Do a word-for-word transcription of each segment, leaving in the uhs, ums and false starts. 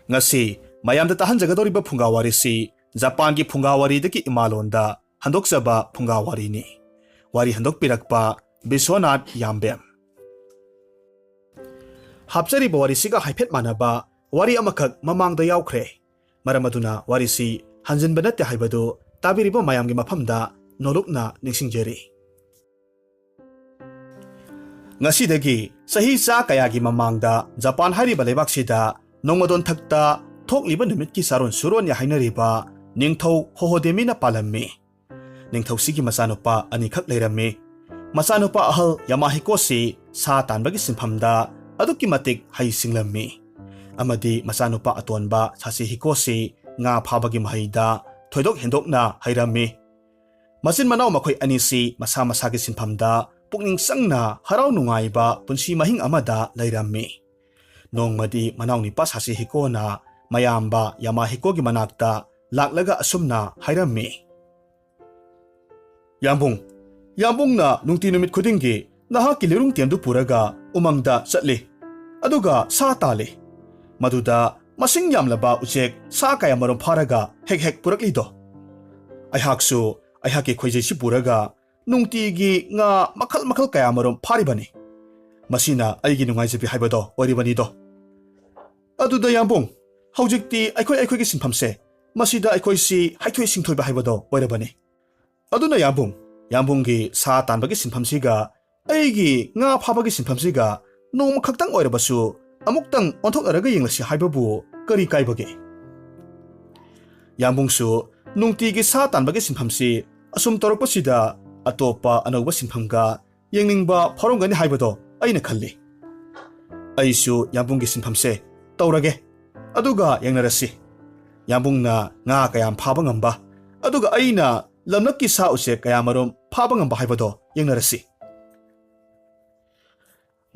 ꯉꯁꯤ ꯃꯌꯥꯝꯗ ꯇꯥꯍꯟꯖꯒꯗꯧꯔꯤꯕ ꯐꯨꯡꯒꯥ ꯋꯥꯔꯤꯁꯤ ꯖꯄꯥꯟꯒꯤ ꯐꯨꯡꯒꯥ ꯋꯥꯔꯤꯗꯒꯤ ꯏꯃꯥꯂꯣꯟꯗ ꯍꯟꯗꯣꯛꯆꯕ ꯐꯨꯡꯒꯥ ꯋꯥꯔꯤꯅꯤ꯫ ꯋꯥꯔꯤ ꯍꯟꯗꯣꯛꯄꯤꯔꯛꯄ ꯕꯤꯁ꯭ꯋꯅꯥꯊ ꯌꯥꯝꯕꯦꯝ꯫ ꯍꯥꯞꯆꯔꯤꯕ ꯋꯥꯔꯤꯁꯤꯒ ꯍꯥꯏꯐꯦꯠ ꯃꯥꯟꯅꯕ ꯋꯥꯔꯤ ꯑꯃꯈꯛ ꯃꯃꯥꯡꯗ ꯌꯥꯎꯈ꯭ꯔꯦ꯫ ꯃꯔꯝ ꯑꯗꯨꯅ ꯋꯥꯔꯤꯁꯤ ꯍꯟꯖꯤꯟꯕ ꯅꯠꯇꯦ ꯍꯥꯏꯕꯗꯨ ꯇꯥꯕꯤꯔꯤꯕ ꯃꯌꯥꯝꯒꯤ ꯃꯐꯝꯗ ꯅꯣꯂꯨꯛꯅ ꯅꯤꯡꯁꯤꯡꯖꯔꯤ꯫ ꯉꯁꯤꯗꯒꯤ ꯆꯍꯤ ꯆꯥ ꯀꯌꯥꯒꯤ ꯃꯃꯥꯡꯗ ꯖꯄꯥꯟ ꯍꯥꯏꯔꯤꯕ ꯂꯩꯕꯥꯛꯁꯤꯗ ꯅꯣꯡꯃꯗꯣꯟ ꯊꯛꯇ ꯊꯣꯛꯂꯤꯕ ꯅꯨꯃꯤꯠꯀꯤ ꯆꯥꯔꯣꯟ ꯁꯨꯔꯣꯟꯅꯤ ꯍꯥꯏꯅꯔꯤꯕ ꯅꯤꯡꯊꯧ ꯍꯣꯍꯣꯗꯦꯃꯤꯅ ꯄꯥꯜꯂꯝꯃꯤ꯫ ꯅꯤꯡꯊꯧꯁꯤꯒꯤ ꯃꯆꯥꯅꯨꯄꯥ ꯑꯅꯤꯈꯛ ꯂꯩꯔꯝꯃꯤ꯫ ꯃꯆꯥꯅꯨꯄꯥ ꯑꯍꯜ ꯌꯥꯃꯥꯍꯤꯀꯣꯁꯤ ꯁꯥ ꯇꯥꯟꯕꯒꯤ ꯁꯤꯟꯐꯝꯗ ꯑꯗꯨꯛꯀꯤ ꯃꯇꯤꯛ ꯍꯩ ꯁꯤꯡꯂꯝꯃꯤ꯫ ꯑꯃꯗꯤ ꯃꯆꯥꯅꯨꯄꯥ ꯑꯇꯣꯟꯕ ꯁꯥꯁꯤꯍꯤꯀꯣꯁꯤ ꯉꯥ ꯐꯥꯕꯒꯤ ꯃꯍꯩꯗ ꯊꯣꯏꯗꯣꯛ ꯍꯦꯟꯗꯣꯛꯅ ꯍꯩꯔꯝꯃꯤ꯫ ꯃꯆꯤꯟ ꯃꯅꯥꯎ ꯃꯈꯣꯏ ꯑꯅꯤꯁꯤ ꯃꯁꯥ ꯃꯁꯥꯒꯤ ꯁꯤꯟꯐꯝꯗ ꯄꯨꯛꯅꯤꯡ ꯆꯪꯅ ꯍꯔꯥꯎ ꯅꯨꯡꯉꯥꯏꯕ ꯄꯨꯟꯁꯤ ꯃꯍꯤꯡ ꯑꯃꯗ ꯂꯩꯔꯝꯃꯤ꯫ ꯅꯣꯡꯃꯗꯤ ꯃꯅꯥꯎꯅꯤꯄꯥ ꯁꯥꯁꯤꯍꯤꯀꯣꯅ ꯃꯌꯥꯝꯕ ꯌꯥꯃꯥꯍꯤꯀꯣꯒꯤ ꯃꯅꯥꯛꯇ ꯂꯥꯛꯂꯒ ꯑꯁꯨꯝꯅ ꯍꯥꯏꯔꯝꯃꯤ, "ꯌꯥꯝꯕꯨꯡ, ꯌꯥꯝꯕꯨꯡꯅ ꯅꯨꯡꯇꯤ ꯅꯨꯃꯤꯠ ꯈꯨꯗꯤꯡꯒꯤ ꯅꯍꯥꯛꯀꯤ ꯂꯤꯔꯨꯡ ꯇꯦꯝꯗꯨ ꯄꯨꯔꯒ ꯎꯃꯪꯗ ꯆꯠꯂꯤ, ꯑꯗꯨꯒ ꯁꯥ ꯇꯥꯜꯂꯤ꯫ ꯃꯗꯨꯗ ꯃꯁꯤꯡ ꯌꯥꯝꯂꯕ ꯎꯆꯦꯛ ꯁꯥ ꯀꯌꯥꯃꯔꯨꯝ ꯐꯥꯔꯒ ꯍꯦꯛ ꯍꯦꯛ ꯄꯨꯔꯛꯂꯤꯗꯣ꯫ ꯑꯩꯍꯥꯛꯁꯨ ꯑꯩꯍꯥꯛꯀꯤ ꯈꯣꯏꯖꯩꯁꯤ ꯄꯨꯔꯒ ꯅꯨꯡꯇꯤꯒꯤ ꯉꯥ ꯃꯈꯜ ꯃꯈꯜ ꯀꯌꯥꯃꯔꯨꯝ ꯐꯥꯔꯤꯕꯅꯤ꯫ ꯃꯁꯤꯅ ꯑꯩꯒꯤ ꯅꯨꯡꯉꯥꯏꯖꯕꯤ ꯍꯥꯏꯕꯗꯣ ꯑꯣꯏꯔꯤꯕꯅꯤꯗꯣ꯫ ꯑꯗꯨꯗ ꯌꯥꯝꯕꯨꯡ, ꯍꯧꯖꯤꯛꯇꯤ ꯑꯩꯈꯣꯏ ꯑꯩꯈꯣꯏꯒꯤ ꯁꯤꯟꯐꯝꯁꯦ, ꯃꯁꯤꯗ ꯑꯩꯈꯣꯏꯁꯤ ꯍꯩꯊꯣꯏ ꯁꯤꯡꯊꯣꯏꯕ ꯍꯥꯏꯕꯗꯣ ꯑꯣꯏꯔꯕꯅꯤ꯫ ꯑꯗꯨꯅ ꯌꯥꯝꯕꯨꯡ, ꯌꯥꯝꯕꯨꯡꯒꯤ ꯁꯥ ꯇꯥꯟꯕꯒꯤ ꯁꯤꯟꯐꯝꯁꯤꯒ ꯑꯩꯒꯤ ꯉꯥ ꯐꯥꯕꯒꯤ ꯁꯤꯟꯐꯝꯁꯤꯒ ꯅꯣꯡꯃ ꯈꯛꯇꯪ ꯑꯣꯏꯔꯕꯁꯨ ꯑꯃꯨꯛꯇꯪ ꯑꯣꯟꯊꯣꯛꯅꯔꯒ ꯌꯦꯡꯂꯁꯤ ꯍꯥꯏꯕꯕꯨ ꯀꯔꯤ ꯀꯥꯏꯕꯒꯦ?" ꯌꯥꯝꯕꯨꯡꯁꯨ ꯅꯨꯡꯇꯤꯒꯤ ꯁꯥ ꯇꯥꯟꯕꯒꯤ ꯁꯤꯟꯐꯝꯁꯤ ꯑꯁꯨꯝ ꯇꯧꯔꯛꯄꯁꯤꯗ ꯑꯇꯣꯞꯄ ꯑꯅꯧꯕ ꯁꯤꯟꯐꯝꯒ ꯌꯦꯡꯅꯤꯡꯕ ꯐꯥꯎꯔꯝꯒꯅꯤ ꯍꯥꯏꯕꯗꯣ ꯑꯩꯅ ꯈꯜꯂꯤ꯫ ꯑꯩꯁꯨ ꯌꯥꯝꯕꯨꯡꯒꯤ ꯁꯤꯟꯐꯝꯁꯦ ꯇꯧꯔꯒꯦ, ꯑꯗꯨꯒ ꯌꯦꯡꯅꯔꯁꯤ꯫ ꯌꯥꯝꯕꯨꯡꯅ ꯉꯥ ꯀꯌꯥꯝ ꯐꯥꯕ ꯉꯝꯕ, ꯑꯗꯨꯒ ꯑꯩꯅ ꯂꯝꯂꯛꯀꯤ ꯁꯥ ꯎꯆꯦꯛ ꯀꯌꯥꯃꯔꯨꯝ ꯐꯥꯕ ꯉꯝꯕ ꯍꯥꯏꯕꯗꯣ ꯌꯦꯡꯅꯔꯁꯤ꯫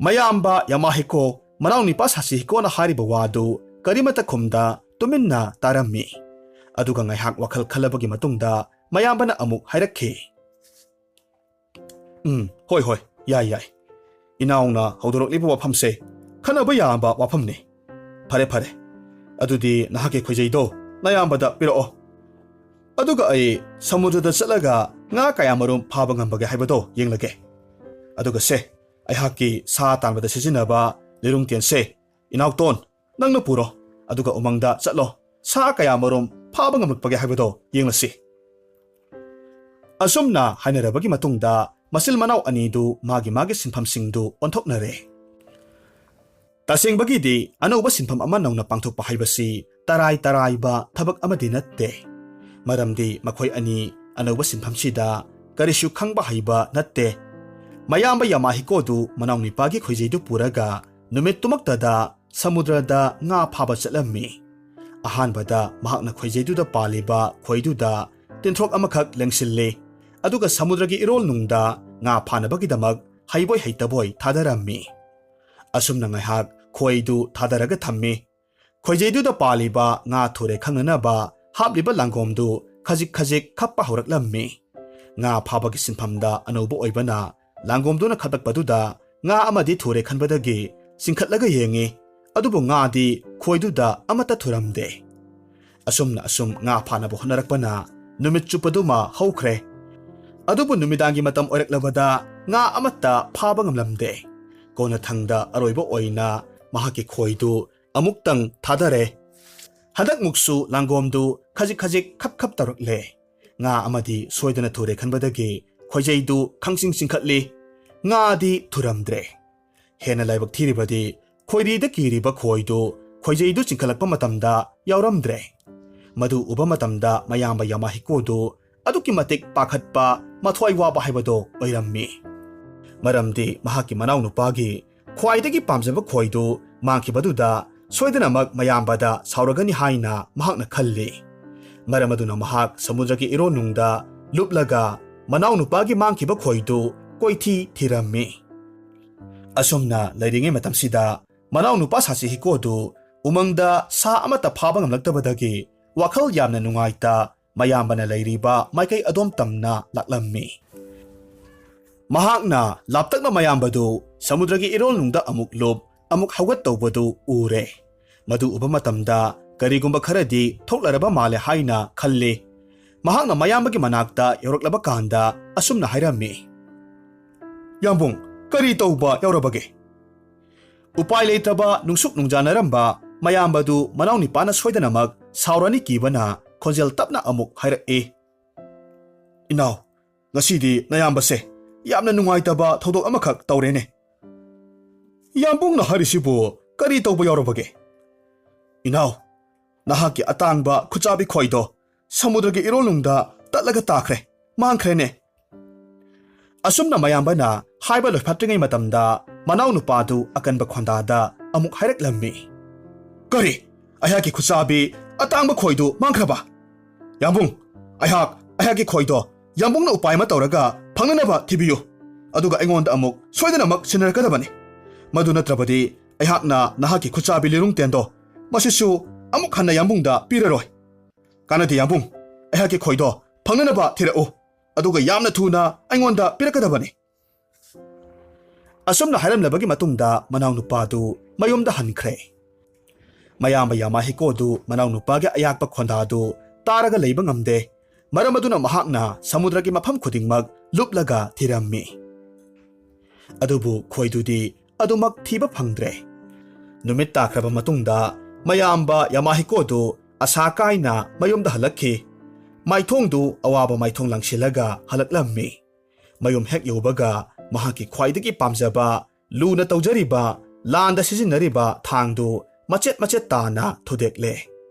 ꯃꯌꯥꯝꯕ ꯌꯥꯃꯥꯍꯤꯀꯣ, ꯃꯅꯥꯎꯅꯤꯄꯥ ꯁꯥꯁꯤꯍꯤꯀꯣꯅ ꯍꯥꯏꯔꯤꯕ ꯋꯥꯗꯨ ꯀꯔꯤꯃꯠꯇ ꯈꯨꯝꯗ ꯇꯨꯃꯤꯟꯅ ꯇꯥꯔꯝꯃꯤ꯫ ꯑꯗꯨꯒ ꯉꯥꯏꯍꯥꯛ ꯋꯥꯈꯜ ꯈꯜꯂꯕꯒꯤ ꯃꯇꯨꯡꯗ ꯃꯌꯥꯝꯕꯅ ꯑꯃꯨꯛ ꯍꯥꯏꯔꯛꯈꯤ, "ꯎꯝ, ꯍꯣꯏ, ꯍꯣꯏ, ꯌꯥꯏ, ꯌꯥꯏ꯫ ꯏꯅꯥꯎꯅ ꯍꯧꯗꯣꯔꯛꯂꯤꯕ ꯋꯥꯐꯝꯁꯦ ꯈꯟꯅꯕ ꯌꯥꯕ ꯋꯥꯐꯝꯅꯤ꯫ ꯐꯔꯦ, ꯐꯔꯦ꯫ ꯑꯗꯨꯗꯤ ꯅꯍꯥꯛꯀꯤ ꯈꯣꯏꯖꯩꯗꯣ ꯅꯌꯥꯝꯕꯗ ꯄꯤꯔꯛꯑꯣ꯫ ꯑꯗꯨꯒ ꯑꯩ ꯁꯃꯨꯗ꯭ꯔꯗ ꯆꯠꯂꯒ ꯉꯥ ꯀꯌꯥꯃꯔꯨꯝ ꯐꯥꯕ ꯉꯝꯕꯒꯦ ꯍꯥꯏꯕꯗꯣ ꯌꯦꯡꯂꯒꯦ꯫ ꯑꯗꯨꯒ ꯁꯦ, ꯑꯩꯍꯥꯛꯀꯤ ꯁꯥ ꯇꯥꯟꯕꯗ ꯁꯤꯖꯤꯟꯅꯕ ꯂꯤꯔꯨꯡ ꯇꯦꯟꯁꯦ, ꯏꯅꯥꯎꯇꯣꯟ, ꯅꯪꯅ ꯄꯨꯔꯣ꯫ ꯑꯗꯨꯒ ꯎꯃꯪꯗ ꯆꯠꯂꯣ꯫ ꯁꯥ ꯀꯌꯥꯃꯔꯨꯝ ꯐꯥꯕ ꯉꯝꯂꯛꯄꯒꯦ ꯍꯥꯏꯕꯗꯣ ꯌꯦꯡꯂꯁꯤ꯫ ꯑꯁꯨꯝꯅ ꯍꯥꯏꯅꯔꯕꯒꯤ ꯃꯇꯨꯡꯗ ꯃꯆꯤꯜ ꯃꯅꯥꯎ ꯑꯅꯤꯗꯨ ꯃꯥꯒꯤ ꯃꯥꯒꯤ ꯁꯤꯟꯐꯝꯁꯤꯡꯗꯨ ꯑꯣꯟꯊꯣꯛꯅꯔꯦ꯫ ꯇꯁꯦꯡꯕꯒꯤꯗꯤ ꯑꯅꯧꯕ ꯁꯤꯟꯐꯝ ꯑꯃ ꯅꯧꯅ ꯄꯥꯡꯊꯣꯛꯄ ꯍꯥꯏꯕꯁꯤ ꯇꯔꯥꯏ ꯇꯔꯥꯏꯕ ꯊꯕꯛ ꯑꯃꯗꯤ ꯅꯠꯇꯦ꯫ ꯃꯔꯝꯗꯤ ꯃꯈꯣꯏ ꯑꯅꯤ ꯑꯅꯧꯕ ꯁꯤꯟꯐꯝꯁꯤꯗ ꯀꯔꯤꯁꯨ ꯈꯪꯕ ꯍꯩꯕ ꯅꯠꯇꯦ꯫ ꯃꯌꯥꯝꯕ ꯌꯥꯃꯥꯍꯤꯀꯣꯗꯨ ꯃꯅꯥꯎꯅꯨꯄꯥꯒꯤ ꯈꯣꯏꯖꯩꯗꯨ ꯄꯨꯔꯒ ꯅꯨꯃꯤꯠꯇꯨꯃꯛꯇꯗ ꯁꯃꯨꯗ꯭ꯔꯗ ꯉꯥ ꯐꯥꯕ ꯆꯠꯂꯝꯃꯤ꯫ ꯑꯍꯥꯟꯕꯗ ꯃꯍꯥꯛꯅ ꯈꯣꯏꯖꯩꯗꯨꯗ ꯄꯥꯜꯂꯤꯕ ꯈꯣꯏꯗꯨꯗ ꯇꯤꯟꯊ꯭ꯔꯣꯛ ꯑꯃꯈꯛ ꯂꯦꯡꯁꯤꯜꯂꯤ꯫ ꯑꯗꯨꯒ ꯁꯃꯨꯗ꯭ꯔꯒꯤ ꯏꯔꯣꯜꯅꯨꯡꯗ ꯉꯥ ꯐꯥꯅꯕꯒꯤꯗꯃꯛ ꯍꯩꯕꯣꯏ ꯍꯩꯇꯕꯣꯏ ꯊꯥꯗꯔꯝꯃꯤ꯫ ꯑꯁꯨꯝꯅ ꯉꯥꯏꯍꯥꯛ ꯈꯣꯏꯗꯨ ꯊꯥꯗꯔꯒ ꯊꯝꯃꯤ꯫ ꯈꯣꯏꯖꯩꯗꯨꯗ ꯄꯥꯜꯂꯤꯕ ꯉꯥ ꯊꯨꯔꯦ ꯈꯪꯅꯅꯕ ꯍꯥꯞꯂꯤꯕ ꯂꯥꯡꯒꯣꯝꯗꯨ ꯈꯖꯤꯛ ꯈꯖꯤꯛ ꯈꯞꯄ ꯍꯧꯔꯛꯂꯝꯃꯤ꯫ ꯉꯥ ꯐꯥꯕꯒꯤ ꯁꯤꯟꯐꯝꯗ ꯑꯅꯧꯕ ꯑꯣꯏꯕꯅ ꯂꯥꯡꯒꯣꯝꯗꯨꯅ ꯈꯠꯂꯛꯄꯗꯨꯗ ꯉꯥ ꯑꯃꯗꯤ ꯊꯨꯔꯦ ꯈꯟꯕꯗꯒꯤ ꯆꯤꯡꯈꯠꯂꯒ ꯌꯦꯡꯉꯤ꯫ ꯑꯗꯨꯕꯨ ꯉꯥꯗꯤ ꯈꯣꯏꯗꯨꯗ ꯑꯃꯠꯇ ꯊꯨꯔꯝꯗꯦ꯫ ꯑꯁꯨꯝꯅ ꯑꯁꯨꯝ ꯉꯥ ꯐꯥꯅꯕ ꯍꯣꯠꯅꯔꯛꯄꯅ ꯅꯨꯃꯤꯠ ꯆꯨꯞꯄꯗꯨꯃ ꯍꯧꯈ꯭ꯔꯦ꯫ ꯑꯗꯨꯕꯨ ꯅꯨꯃꯤꯗꯥꯡꯒꯤ ꯃꯇꯝ ꯑꯣꯏꯔꯛꯂꯕꯗ ꯉꯥ ꯑꯃꯠꯇ ꯐꯥꯕ ꯉꯝꯂꯝꯗꯦ꯫ ꯀꯣꯟꯅꯊꯪꯗ ꯑꯔꯣꯏꯕ ꯑꯣꯏꯅ ꯃꯍꯥꯛꯀꯤ ꯈꯣꯏꯗꯨ ꯑꯃꯨꯛꯇꯪ ꯊꯥꯗꯔꯦ꯫ ꯍꯟꯗꯛꯃꯨꯛꯁꯨ ꯂꯥꯡꯒꯣꯝꯗꯨ ꯈꯖꯤꯛ ꯈꯖꯤꯛ ꯈꯞ ꯈꯞ ꯇꯧꯔꯛꯂꯦ꯫ ꯉꯥ ꯑꯃꯗꯤ ꯁꯣꯏꯗꯅ ꯊꯨꯔꯦ ꯈꯟꯕꯗꯒꯤ ꯈꯣꯏꯖꯩꯗꯨ ꯈꯪꯆꯤꯡ ꯆꯤꯡꯈꯠꯂꯤ꯫ ꯉꯥꯗꯤ ꯊꯨꯔꯝꯗ꯭ꯔꯦ꯫ ꯍꯦꯟꯅ ꯂꯥꯏꯕꯛ ꯊꯤꯔꯤꯕꯗꯤ ꯈꯣꯏꯔꯤꯗ ꯀꯤꯔꯤꯕ ꯈꯣꯏꯗꯨ ꯈꯣꯏꯖꯩꯗꯨ ꯆꯤꯡꯈꯠꯂꯛꯄ ꯃꯇꯝꯗ ꯌꯥꯎꯔꯝꯗ꯭ꯔꯦ꯫ ꯃꯗꯨ ꯎꯕ ꯃꯇꯝꯗ ꯃꯌꯥꯝꯕ ꯌꯥꯃꯥꯍꯤꯀꯣꯗꯨ ꯑꯗꯨꯛꯀꯤ ꯃꯇꯤꯛ ꯄꯥꯈꯠꯄ, ꯃꯊ꯭ꯋꯥꯏ ꯋꯥꯕ ꯍꯥꯏꯕꯗꯨ ꯑꯣꯏꯔꯝꯃꯤ꯫ ꯃꯔꯝꯗꯤ ꯃꯍꯥꯛꯀꯤ ꯃꯅꯥꯎꯅꯨꯄꯥꯒꯤ ꯈ꯭ꯋꯥꯏꯗꯒꯤ ꯄꯥꯝꯖꯕ ꯈꯣꯏꯗꯨ ꯃꯥꯡꯈꯤꯕꯗꯨꯗ ꯁꯣꯏꯗꯅꯃꯛ ꯃꯌꯥꯝꯕꯗ ꯁꯥꯎꯔꯒꯅꯤ ꯍꯥꯏꯅ ꯃꯍꯥꯛꯅ ꯈꯜꯂꯤ꯫ ꯃꯔꯝ ꯑꯗꯨꯅ ꯃꯍꯥꯛ ꯁꯃꯨꯗ꯭ꯔꯒꯤ ꯏꯔꯣꯟꯅꯨꯡꯗ ꯂꯨꯞꯂꯒ ꯃꯅꯥꯎꯅꯨꯄꯥꯒꯤ ꯃꯥꯡꯈꯤꯕ ꯈꯣꯏꯗꯨ ꯀꯣꯏꯊꯤ ꯊꯤꯔꯝꯃꯤ꯫ ꯑꯁꯨꯝꯅ ꯂꯩꯔꯤꯉꯩ ꯃꯇꯝꯁꯤꯗ ꯃꯅꯥꯎꯅꯨꯄꯥ ꯁꯥꯁꯤꯍꯤꯀꯣꯗꯨ ꯎꯃꯪꯗ ꯁꯥ ꯑꯃꯠꯇ ꯐꯥꯕ ꯉꯝꯂꯛꯇꯕꯗꯒꯤ ꯋꯥꯈꯜ ꯌꯥꯝꯅ ꯅꯨꯡꯉꯥꯏꯇ ꯃꯌꯥꯝꯕꯅ ꯂꯩꯔꯤꯕ ꯃꯥꯏꯀꯩ ꯑꯗꯣꯝ ꯇꯝꯅ ꯂꯥꯛꯂꯝꯃꯤ꯫ ꯃꯍꯥꯛꯅ ꯂꯥꯞꯇꯛꯅ ꯃꯌꯥꯝꯕꯗꯨ ꯁꯃꯨꯗ꯭ꯔꯒꯤ ꯏꯔꯣꯜꯅꯨꯡꯗ ꯑꯃꯨꯛ ꯂꯨꯞ, ꯑꯃꯨꯛ ꯍꯧꯒꯠ ꯇꯧꯕꯗꯨ ꯎꯔꯦ꯫ ꯃꯗꯨ ꯎꯕ ꯃꯇꯝꯗ ꯀꯔꯤꯒꯨꯝꯕ ꯈꯔꯗꯤ ꯊꯣꯛꯂꯔꯕ ꯃꯥꯜꯂꯦ ꯍꯥꯏꯅ ꯈꯜꯂꯤ꯫ ꯃꯍꯥꯛꯅ ꯃꯌꯥꯝꯕꯒꯤ ꯃꯅꯥꯛꯇ ꯌꯧꯔꯛꯂꯕ ꯀꯥꯟꯗ ꯑꯁꯨꯝꯅ ꯍꯥꯏꯔꯝꯃꯤ, "ꯌꯥꯝꯕꯨꯡ, ꯀꯔꯤ ꯇꯧꯕ ꯌꯥꯎꯔꯕꯒꯦ?" ꯎꯄꯥꯏ ꯂꯩꯇ꯭ꯔꯕ ꯅꯨꯡꯁꯨꯛ ꯅꯨꯡꯖꯥꯅꯔꯝꯕ ꯃꯌꯥꯝꯕꯗꯨ ꯃꯅꯥꯎꯅꯤꯄꯥꯅ ꯁꯣꯏꯗꯅꯃꯛ ꯁꯥꯎꯔꯅꯤ ꯀꯤꯕꯅ ꯈꯣꯟꯖꯦꯜ ꯇꯞꯅ ꯑꯃꯨꯛ ꯍꯥꯏꯔꯛꯏ, "ꯏꯅꯥꯎ, ꯉꯁꯤꯗꯤ ꯅꯌꯥꯝꯕꯁꯦ ꯌꯥꯝꯅ ꯅꯨꯡꯉꯥꯏꯇꯕ ꯊꯧꯗꯣꯛ ꯑꯃꯈꯛ ꯇꯧꯔꯦꯅꯦ꯫" "ꯌꯥꯝꯕꯨꯡꯅ ꯍꯥꯏꯔꯤꯁꯤꯕꯨ ꯀꯔꯤ ꯇꯧꯕ ꯌꯥꯎꯔꯕꯒꯦ?" "ꯏꯅꯥꯎ, ꯅꯍꯥꯛꯀꯤ ꯑꯇꯥꯡꯕ ꯈꯨꯠꯆꯥꯕꯤ ꯈꯣꯏꯗꯣ ꯁꯃꯨꯗ꯭ꯔꯒꯤ ꯏꯔꯣꯜꯅꯨꯡꯗ ꯇꯠꯂꯒ ꯇꯥꯈ꯭ꯔꯦ, ꯃꯥꯡꯈ꯭ꯔꯦꯅꯦ꯫" ꯑꯁꯨꯝꯅ ꯃꯌꯥꯝꯕꯅ ꯍꯥꯏꯕ ꯂꯣꯏꯐꯥꯠꯇ꯭ꯔꯤꯉꯩ ꯃꯇꯝꯗ ꯃꯅꯥꯎꯅꯨꯄꯥꯗꯨ ꯑꯀꯟꯕ ꯈꯣꯟꯗꯥꯗ ꯑꯃꯨꯛ ꯍꯥꯏꯔꯛꯂꯝꯃꯤ, "ꯀꯔꯤ? ꯑꯩꯍꯥꯛꯀꯤ ꯈꯨꯠꯆꯥꯕꯤ ꯑꯇꯥꯡꯕ ꯈꯣꯏꯗꯨ ꯃꯥꯡꯈ꯭ꯔꯕ? ꯌꯥꯝꯕꯨꯡ, ꯑꯩꯍꯥꯛ, ꯑꯩꯍꯥꯛꯀꯤ ꯈꯣꯏꯗꯣ ꯌꯥꯝꯕꯨꯡꯅ ꯎꯄꯥꯏ ꯑꯃ ꯇꯧꯔꯒ ꯐꯪꯅꯅꯕ ꯊꯤꯕꯤꯌꯨ꯫ ꯑꯗꯨꯒ ꯑꯩꯉꯣꯟꯗ ꯑꯃꯨꯛ ꯁꯣꯏꯗꯅꯃꯛ ꯁꯤꯟꯅꯔꯛꯀꯗꯕꯅꯤ꯫ ꯃꯗꯨ ꯅꯠꯇ꯭ꯔꯕꯗꯤ ꯑꯩꯍꯥꯛꯅ ꯅꯍꯥꯛꯀꯤ ꯈꯨꯠꯆꯥꯕꯤ ꯂꯤꯔꯨꯡ ꯇꯦꯟꯗꯣ ꯃꯁꯤꯁꯨ ꯑꯃꯨꯛ ꯍꯟꯅ ꯌꯥꯝꯕꯨꯡꯗ ꯄꯤꯔꯔꯣꯏ꯫ ꯀꯥꯟꯅꯗꯦ ꯌꯥꯝꯕꯨꯡ, ꯑꯩꯍꯥꯛꯀꯤ ꯈꯣꯏꯗꯣ ꯐꯪꯅꯅꯕ ꯊꯤꯔꯛꯎ꯫ ꯑꯗꯨꯒ ꯌꯥꯝꯅ ꯊꯨꯅ ꯑꯩꯉꯣꯟꯗ ꯄꯤꯔꯛꯀꯗꯕꯅꯤ꯫" ꯑꯁꯨꯝꯅ ꯍꯥꯏꯔꯝꯂꯕꯒꯤ ꯃꯇꯨꯡꯗ ꯃꯅꯥꯎꯅꯨꯄꯥꯗꯨ ꯃꯌꯨꯝꯗ ꯍꯟꯈ꯭ꯔꯦ꯫ ꯃꯌꯥꯝꯕ ꯌꯥꯃꯥꯍꯤꯀꯣꯗꯨ ꯃꯅꯥꯎꯅꯨꯄꯥꯒꯤ ꯑꯌꯥꯛꯄ ꯈꯣꯟꯗꯥꯗꯨ ꯇꯥꯔꯒ ꯂꯩꯕ ꯉꯝꯗꯦ꯫ ꯃꯔꯝ ꯑꯗꯨꯅ ꯃꯍꯥꯛꯅ ꯁꯃꯨꯗ꯭ꯔꯒꯤ ꯃꯐꯝ ꯈꯨꯗꯤꯡꯃꯛ ꯂꯨꯞꯂꯒ ꯊꯤꯔꯝꯃꯤ꯫ ꯑꯗꯨꯕꯨ ꯈꯣꯏꯗꯨꯗꯤ ꯑꯗꯨꯃꯛ ꯊꯤꯕ ꯐꯪꯗ꯭ꯔꯦ꯫ ꯅꯨꯃꯤꯠ ꯇꯥꯈ꯭ꯔꯕ ꯃꯇꯨꯡꯗ ꯃꯌꯥꯝꯕ ꯌꯥꯃꯥꯍꯤꯀꯣꯗꯨ ꯑꯁꯥ ꯀꯥꯏꯅ ꯃꯌꯨꯝꯗ ꯍꯜꯂꯛꯈꯤ꯫ ꯃꯥꯏꯊꯣꯡꯗꯨ ꯑꯋꯥꯕ ꯃꯥꯏꯊꯣꯡ ꯂꯪꯁꯤꯜꯂꯒ ꯍꯜꯂꯛꯂꯝꯃꯤ꯫ ꯃꯌꯨꯝ ꯍꯦꯛ ꯌꯧꯕꯒ ꯃꯍꯥꯛꯀꯤ ꯈ꯭ꯋꯥꯏꯗꯒꯤ ꯄꯥꯝꯖꯕ, ꯂꯨꯅ ꯇꯧꯖꯔꯤꯕ, ꯂꯥꯟꯗ ꯁꯤꯖꯤꯟꯅꯔꯤꯕ ꯊꯥꯡꯗꯨ ꯃꯆꯦꯠ ꯃꯆꯦꯠ ꯇꯥꯅ ꯊꯨꯗꯦꯛꯂꯦ꯫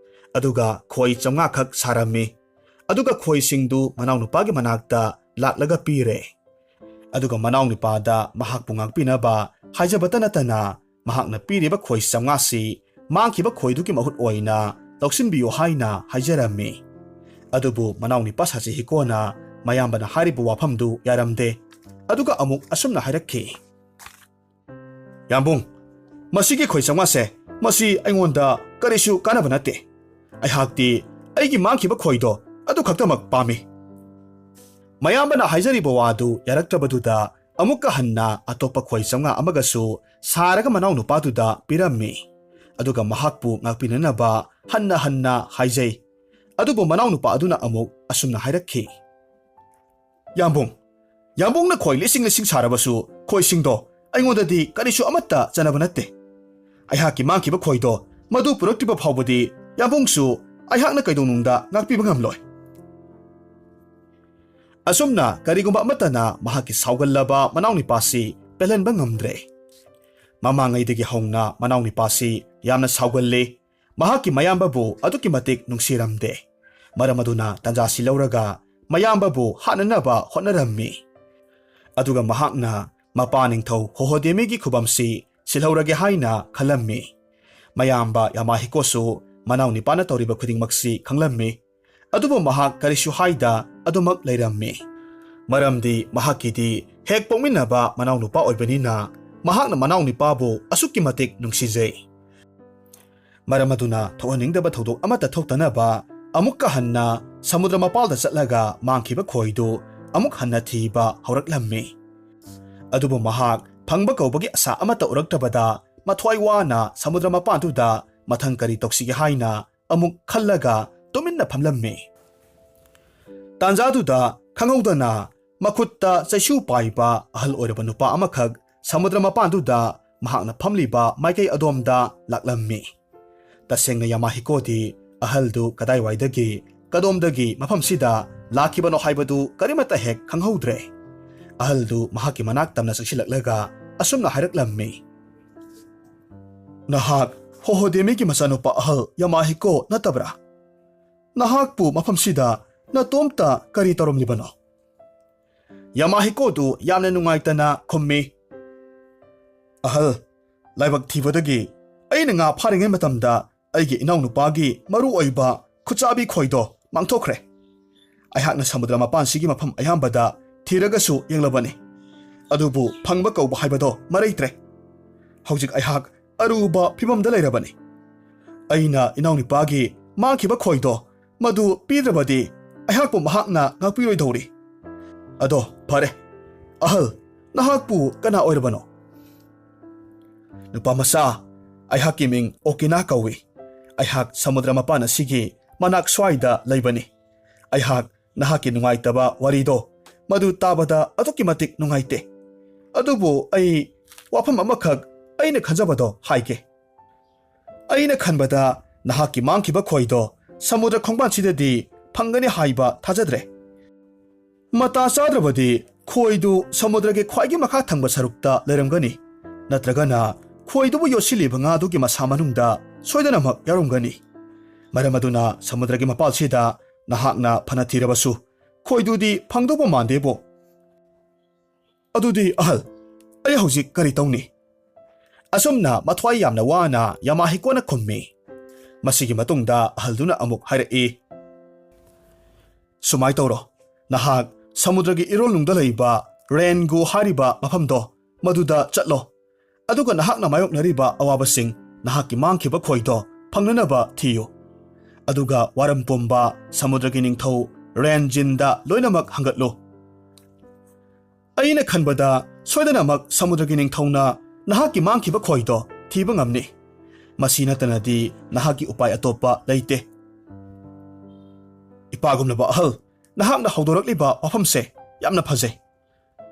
ꯑꯗꯨꯒ ꯈꯣꯏ ꯆꯥꯝꯃꯉꯥ ꯈꯛ ꯁꯥꯔꯝꯃꯤ꯫ ꯑꯗꯨꯒ ꯈꯣꯏꯁꯤꯡꯗꯨ ꯃꯅꯥꯎꯅꯨꯄꯥꯒꯤ ꯃꯅꯥꯛꯇ ꯂꯥꯛꯂꯒ ꯄꯤꯔꯦ꯫ ꯑꯗꯨꯒ ꯃꯅꯥꯎꯅꯨꯄꯥꯗ ꯃꯍꯥꯛꯄꯨ ꯉꯥꯛꯄꯤꯅꯕ ꯍꯥꯏꯖꯕꯇ ꯅꯠꯇꯅ ꯃꯍꯥꯛꯅ ꯄꯤꯔꯤꯕ ꯈꯣꯏ ꯆꯥꯝꯃꯉꯥꯁꯤ ꯃꯥꯡꯈꯤꯕ ꯈꯣꯏꯗꯨꯒꯤ ꯃꯍꯨꯠ ꯑꯣꯏꯅ ꯂꯧꯁꯤꯟꯕꯤꯌꯨ ꯍꯥꯏꯅ ꯍꯥꯏꯖꯔꯝꯃꯤ꯫ ꯑꯗꯨꯕꯨ ꯃꯅꯥꯎꯅꯨꯄꯥ ꯁꯥꯆꯤꯍꯤꯀꯣꯅ ꯃꯌꯥꯝꯕꯅ ꯍꯥꯏꯔꯤꯕ ꯋꯥꯐꯝꯗꯨ ꯌꯥꯔꯝꯗꯦ꯫ ꯑꯗꯨꯒ ꯑꯃꯨꯛ ꯑꯁꯨꯝꯅ ꯍꯥꯏꯔꯛꯈꯤ, "ꯌꯥꯝꯕꯨꯡ, ꯃꯁꯤꯒꯤ ꯈꯣꯏ ꯆꯥꯝꯃꯉꯥꯁꯦ, ꯃꯁꯤ ꯑꯩꯉꯣꯟꯗ ꯀꯔꯤꯁꯨ ꯀꯥꯟꯅꯕ ꯅꯠꯇꯦ꯫ ꯑꯩꯍꯥꯛꯇꯤ ꯑꯩꯒꯤ ꯃꯥꯡꯈꯤꯕ ꯈꯣꯏꯗꯣ ꯑꯗꯨ ꯈꯛꯇꯃꯛ ꯄꯥꯝꯃꯤ꯫" ꯃꯌꯥꯝꯕꯅ ꯍꯥꯏꯖꯔꯤꯕ ꯋꯥꯗꯨ ꯌꯥꯔꯛꯇ꯭ꯔꯕꯗꯨꯗ ꯑꯃꯨꯛꯀ ꯍꯟꯅ ꯑꯇꯣꯞꯄ ꯈꯣꯏ ꯆꯥꯝꯃꯉꯥ ꯑꯃꯒꯁꯨ ꯁꯥꯔꯒ ꯃꯅꯥꯎꯅꯨꯄꯥꯗꯨꯗ ꯄꯤꯔꯝꯃꯤ꯫ ꯑꯗꯨꯒ ꯃꯍꯥꯛꯄꯨ ꯉꯥꯛꯄꯤꯅꯅꯕ ꯍꯟꯅ ꯍꯟꯅ ꯍꯥꯏꯖꯩ꯫ ꯑꯗꯨꯕꯨ ꯃꯅꯥꯎꯅꯨꯄꯥ ꯑꯗꯨꯅ ꯑꯃꯨꯛ ꯑꯁꯨꯝꯅ ꯍꯥꯏꯔꯛꯈꯤ, "ꯌꯥꯝꯕꯨꯡ, ꯌꯥꯝꯕꯨꯡꯅ ꯈꯣꯏ ꯂꯤꯁꯤꯡ ꯂꯤꯁꯤꯡ ꯁꯥꯔꯕꯁꯨ ꯈꯣꯏꯁꯤꯡꯗꯣ ꯑꯩꯉꯣꯟꯗꯗꯤ ꯀꯔꯤꯁꯨ ꯑꯃꯠꯇ ꯆꯥꯅꯕ ꯅꯠꯇꯦ꯫ ꯑꯩꯍꯥꯛꯀꯤ ꯃꯥꯡꯈꯤꯕ ꯈꯣꯏꯗꯣ ꯃꯗꯨ ꯄꯨꯔꯛꯇ꯭ꯔꯤꯕ ꯐꯥꯎꯕꯗꯤ ꯌꯥꯝꯕꯨꯡꯁꯨ ꯑꯩꯍꯥꯛꯅ ꯀꯩꯗꯧꯅꯨꯡꯗ ꯉꯥꯛꯄꯤꯕ ꯉꯝꯂꯣꯏ"꯫ ꯑꯁꯨꯝꯅ ꯀꯔꯤꯒꯨꯝꯕ ꯑꯃꯠꯇꯅ ꯃꯍꯥꯛꯀꯤ ꯁꯥꯎꯒꯜꯂꯕ ꯃꯅꯥꯎꯅꯤꯄꯥꯁꯤ ꯄꯦꯜꯍꯟꯕ ꯉꯝꯗ꯭ꯔꯦ꯫ ꯃꯃꯥꯡꯉꯩꯗꯒꯤ ꯍꯧꯅ ꯃꯅꯥꯎꯅꯤꯄꯥꯁꯤ ꯌꯥꯝꯅ ꯁꯥꯎꯒꯜꯂꯤ꯫ ꯃꯍꯥꯛꯀꯤ ꯃꯌꯥꯝꯕꯕꯨ ꯑꯗꯨꯛꯀꯤ ꯃꯇꯤꯛ ꯅꯨꯡꯁꯤꯔꯝꯗꯦ꯫ ꯃꯔꯝ ꯑꯗꯨꯅ ꯇꯥꯟꯖꯥꯁꯤ ꯂꯧꯔꯒ ꯃꯌꯥꯝꯕꯕꯨ ꯍꯥꯠꯅꯅꯕ ꯍꯣꯠꯅꯔꯝꯃꯤ꯫ ꯑꯗꯨꯒ ꯃꯍꯥꯛꯅ ꯃꯄꯥ ꯅꯤꯡꯊꯧ ꯍꯣꯍꯣꯗꯦꯃꯤꯒꯤ ꯈꯨꯕꯝꯁꯤ ꯁꯤꯜꯍꯧꯔꯒꯦ ꯍꯥꯏꯅ ꯈꯜꯂꯝꯃꯤ꯫ ꯃꯌꯥꯝꯕ ꯌꯥꯃꯥꯍꯤꯀꯣꯁꯨ ꯃꯅꯥꯎꯅꯤꯄꯥꯅ ꯇꯧꯔꯤꯕ ꯈꯨꯗꯤꯡꯃꯛꯁꯤ ꯈꯪꯂꯝꯃꯤ꯫ ꯑꯗꯨꯕꯨ ꯃꯍꯥꯛ ꯀꯔꯤꯁꯨ ꯍꯥꯏꯗ ꯑꯗꯨꯃꯛ ꯂꯩꯔꯝꯃꯤ꯫ ꯃꯔꯝꯗꯤ ꯃꯍꯥꯛꯀꯤꯗꯤ ꯍꯦꯛ ꯄꯣꯛꯃꯤꯟꯅꯕ ꯃꯅꯥꯎꯅꯨꯄꯥ ꯑꯣꯏꯕꯅꯤꯅ ꯃꯍꯥꯛꯅ ꯃꯅꯥꯎꯅꯨꯄꯥꯕꯨ ꯑꯁꯨꯛꯀꯤ ꯃꯇꯤꯛ ꯅꯨꯡꯁꯤꯖꯩ꯫ ꯃꯔꯝ ꯑꯗꯨꯅ ꯊꯣꯛꯍꯟꯅꯤꯡꯗꯕ ꯊꯧꯗꯣꯛ ꯑꯃꯠꯇ ꯊꯣꯛꯇꯅꯕ ꯑꯃꯨꯛꯀ ꯍꯟꯅ ꯁꯃꯨꯗ꯭ꯔ ꯃꯄꯥꯜꯗ ꯆꯠꯂꯒ ꯃꯥꯡꯈꯤꯕ ꯈꯣꯏꯗꯨ ꯑꯃꯨꯛ ꯍꯟꯅ ꯊꯤꯕ ꯍꯧꯔꯛꯂꯝꯃꯤ꯫ ꯑꯗꯨꯕꯨ ꯃꯍꯥꯛ ꯐꯪꯕ ꯀꯧꯕꯒꯤ ꯑꯁꯥ ꯑꯃꯠꯇ ꯎꯔꯛꯇꯕꯗ ꯃꯊ꯭ꯋꯥꯏ ꯋꯥꯅ ꯁꯃꯨꯗ꯭ꯔ ꯃꯄꯥꯟꯗꯨꯗ ꯃꯊꯪ ꯀꯔꯤ ꯇꯧꯁꯤꯒꯦ ꯍꯥꯏꯅ ꯑꯃꯨꯛ ꯈꯜꯂꯒ ꯇꯨꯃꯤꯟꯅ ꯐꯝꯂꯝꯃꯤ꯫ ꯇꯥꯟꯖꯥꯗꯨꯗ ꯈꯪꯍꯧꯗꯅ ꯃꯈꯨꯠꯇ ꯆꯩꯁꯨ ꯄꯥꯏꯕ ꯑꯍꯜ ꯑꯣꯏꯔꯕ ꯅꯨꯄꯥ ꯑꯃꯈꯛ ꯁꯃꯨꯗ꯭ꯔ ꯃꯄꯥꯟꯗꯨꯗ ꯃꯍꯥꯛꯅ ꯐꯝꯂꯤꯕ ꯃꯥꯏꯀꯩ ꯑꯗꯣꯝꯗ ꯂꯥꯛꯂꯝꯃꯤ꯫ ꯇꯁꯦꯡꯅ ꯌꯥꯃꯥꯍꯤꯀꯣꯗꯤ ꯑꯍꯜꯗꯨ ꯀꯗꯥꯏꯋꯥꯏꯗꯒꯤ, ꯀꯗꯣꯝꯗꯒꯤ ꯃꯐꯝꯁꯤꯗ ꯂꯥꯛꯈꯤꯕꯅꯣ ꯍꯥꯏꯕꯗꯨ ꯀꯔꯤꯃꯠꯇ ꯍꯦꯛ ꯈꯪꯍꯧꯗ꯭ꯔꯦ꯫ ꯑꯍꯜꯗꯨ ꯃꯍꯥꯛꯀꯤ ꯃꯅꯥꯛ ꯇꯝꯅ ꯆꯪꯁꯤꯜꯂꯛꯂꯒ ꯑꯁꯨꯝꯅ ꯍꯥꯏꯔꯛꯂꯝꯃꯤ, "ꯅꯍꯥꯛ ꯍꯣꯍꯣꯗꯦꯃꯤꯒꯤ ꯃꯆꯥꯅꯨꯄꯥ ꯑꯍꯜ ꯌꯥꯃꯥꯍꯤꯀꯣ ꯅꯠꯇꯕ꯭ꯔꯥ? ꯅꯍꯥꯛꯄꯨ ꯃꯐꯝꯁꯤꯗ ꯅꯇꯣꯝꯇ ꯀꯔꯤ ꯇꯧꯔꯝꯂꯤꯕꯅꯣ?" ꯌꯥꯃꯥꯍꯤꯀꯣꯗꯨ ꯌꯥꯝꯅ ꯅꯨꯡꯉꯥꯏꯇꯅ ꯈꯨꯝꯃꯤ, "ꯑꯍꯜ, ꯂꯥꯏꯕꯛ ꯊꯤꯕꯗꯒꯤ ꯑꯩꯅ ꯉꯥ ꯐꯥꯔꯤꯉꯩ ꯃꯇꯝꯗ ꯑꯩꯒꯤ ꯏꯅꯥꯎꯅꯨꯄꯥꯒꯤ ꯃꯔꯨ ꯑꯣꯏꯕ ꯈꯨꯠꯆꯥꯕꯤ ꯈꯣꯏꯗꯣ ꯃꯥꯡꯊꯣꯛꯈ꯭ꯔꯦ꯫ ꯑꯩꯍꯥꯛꯅ ꯁꯃꯨꯗ꯭ꯔ ꯃꯄꯥꯟꯁꯤꯒꯤ ꯃꯐꯝ ꯑꯌꯥꯝꯕꯗ ꯊꯤꯔꯒꯁꯨ ꯌꯦꯡꯂꯕꯅꯤ, ꯑꯗꯨꯕꯨ ꯐꯪꯕ ꯀꯧꯕ ꯍꯥꯏꯕꯗꯣ ꯃꯔꯩꯇ꯭ꯔꯦ꯫ ꯍꯧꯖꯤꯛ ꯑꯩꯍꯥꯛ ꯑꯔꯨꯕ ꯐꯤꯕꯝꯗ ꯂꯩꯔꯕꯅꯤ꯫ ꯑꯩꯅ ꯏꯅꯥꯎꯅꯨꯄꯥꯒꯤ ꯃꯥꯡꯈꯤꯕ ꯈꯣꯏꯗꯣ ꯃꯗꯨ ꯄꯤꯗ꯭ꯔꯕꯗꯤ ꯑꯩꯍꯥꯛꯄꯨ ꯃꯍꯥꯛꯅ ꯉꯥꯛꯄꯤꯔꯣꯏꯗꯧꯔꯤ꯫ ꯑꯗꯣ ꯐꯔꯦ, ꯑꯍꯜ, ꯅꯍꯥꯛꯄꯨ ꯀꯅꯥ ꯑꯣꯏꯔꯕꯅꯣ?" "ꯅꯨꯄꯥ ꯃꯆꯥ, ꯑꯩꯍꯥꯛꯀꯤ ꯃꯤꯡ ꯑꯣꯀꯤꯅꯥ ꯀꯧꯏ꯫ ꯑꯩꯍꯥꯛ ꯁꯃꯨꯗ꯭ꯔ ꯃꯄꯥꯟ ꯑꯁꯤꯒꯤ ꯃꯅꯥꯛ ꯁ꯭ꯋꯥꯏꯗ ꯂꯩꯕꯅꯤ꯫ ꯑꯩꯍꯥꯛ ꯅꯍꯥꯛꯀꯤ ꯅꯨꯡꯉꯥꯏꯇꯕ ꯋꯥꯔꯤꯗꯣ, ꯃꯗꯨ ꯇꯥꯕꯗ ꯑꯗꯨꯛꯀꯤ ꯃꯇꯤꯛ ꯅꯨꯡꯉꯥꯏꯇꯦ꯫ ꯑꯗꯨꯕꯨ ꯑꯩ ꯋꯥꯐꯝ ꯑꯃꯈꯛ ꯑꯩꯅ ꯈꯟꯖꯕꯗꯣ ꯍꯥꯏꯒꯦ꯫ ꯑꯩꯅ ꯈꯟꯕꯗ ꯅꯍꯥꯛꯀꯤ ꯃꯥꯡꯈꯤꯕ ꯈꯣꯏꯗꯣ ꯁꯃꯨꯗ꯭ꯔ ꯈꯣꯡꯕꯥꯟꯁꯤꯗꯗꯤ ꯐꯪꯒꯅꯤ ꯍꯥꯏꯕ ꯊꯥꯖꯗ꯭ꯔꯦ꯫ ꯃꯇꯥ ꯆꯥꯗ꯭ꯔꯕꯗꯤ ꯈꯣꯏꯗꯨ ꯁꯃꯨꯗ꯭ꯔꯒꯤ ꯈ꯭ꯋꯥꯏꯒꯤ ꯃꯈꯥ ꯊꯪꯕ ꯁꯔꯨꯛꯇ ꯂꯩꯔꯝꯒꯅꯤ, ꯅꯠꯇ꯭ꯔꯒꯅ ꯈꯣꯏꯗꯨꯕꯨ ꯌꯣꯠꯁꯤꯜꯂꯤꯕ ꯉꯥꯗꯨꯒꯤ ꯃꯁꯥ ꯃꯅꯨꯡꯗ ꯁꯣꯏꯗꯅꯃꯛ ꯌꯥꯎꯔꯝꯒꯅꯤ꯫ ꯃꯔꯝ ꯑꯗꯨꯅ ꯁꯃꯨꯗ꯭ꯔꯒꯤ ꯃꯄꯥꯜꯁꯤꯗ ꯅꯍꯥꯛꯅ ꯐꯅ ꯊꯤꯔꯕꯁꯨ ꯈꯣꯏꯗꯨꯗꯤ ꯐꯪꯗꯧꯕ ꯃꯥꯟꯗꯦꯕꯣ꯫ ꯑꯗꯨꯗꯤ ꯑꯍꯜ, ꯑꯩ ꯍꯧꯖꯤꯛ ꯀꯔꯤ ꯇꯧꯅꯤ? ꯑꯁꯨꯝꯅ ꯃꯊ꯭ꯋꯥꯏ ꯌꯥꯝꯅ ꯋꯥꯅ ꯌꯥꯃꯥꯍꯤꯀꯣꯅ ꯈꯨꯝꯃꯤ꯫ ꯃꯁꯤꯒꯤ ꯃꯇꯨꯡꯗ ꯑꯍꯜꯗꯨꯅ ꯑꯃꯨꯛ ꯍꯥꯏꯔꯛꯏ, "ꯁꯨꯃꯥꯏ ꯇꯧꯔꯣ, ꯅꯍꯥꯛ ꯁꯃꯨꯗ꯭ꯔꯒꯤ ꯏꯔꯣꯜꯅꯨꯡꯗ ꯂꯩꯕ ꯔꯦꯟꯒꯨ ꯍꯥꯏꯔꯤꯕ ꯃꯐꯝꯗꯣ, ꯃꯗꯨꯗ ꯆꯠꯂꯣ꯫ ꯑꯗꯨꯒ ꯅꯍꯥꯛꯅ ꯃꯥꯌꯣꯛꯅꯔꯤꯕ ꯑꯋꯥꯕꯁꯤꯡ, ꯅꯍꯥꯛꯀꯤ ꯃꯥꯡꯈꯤꯕ ꯈꯣꯏꯗꯣ ꯐꯪꯅꯅꯕ ꯊꯤꯌꯨ꯫ ꯑꯗꯨꯒ ꯋꯥꯔꯝ ꯄꯨꯝꯕ ꯁꯃꯨꯗ꯭ꯔꯒꯤ ꯅꯤꯡꯊꯧ ꯔꯦꯟꯖꯤꯟꯗ ꯂꯣꯏꯅꯃꯛ ꯍꯪꯒꯠꯂꯨ꯫ ꯑꯩꯅ ꯈꯟꯕꯗ ꯁꯣꯏꯗꯅꯃꯛ ꯁꯃꯨꯗ꯭ꯔꯒꯤ ꯅꯤꯡꯊꯧꯅ ꯅꯍꯥꯛꯀꯤ ꯃꯥꯡꯈꯤꯕ ꯈꯣꯏꯗꯣ ꯊꯤꯕ ꯉꯝꯅꯤ꯫ ꯃꯁꯤ ꯅꯠꯇꯅꯗꯤ ꯅꯍꯥꯛꯀꯤ ꯎꯄꯥꯏ ꯑꯇꯣꯞꯄ ꯂꯩꯇꯦ꯫" "ꯏꯄꯥꯒꯨꯝꯂꯕ ꯑꯍꯜ, ꯅꯍꯥꯛꯅ ꯍꯧꯗꯣꯔꯛꯂꯤꯕ ꯋꯥꯐꯝꯁꯦ ꯌꯥꯝꯅ ꯐꯖꯩ꯫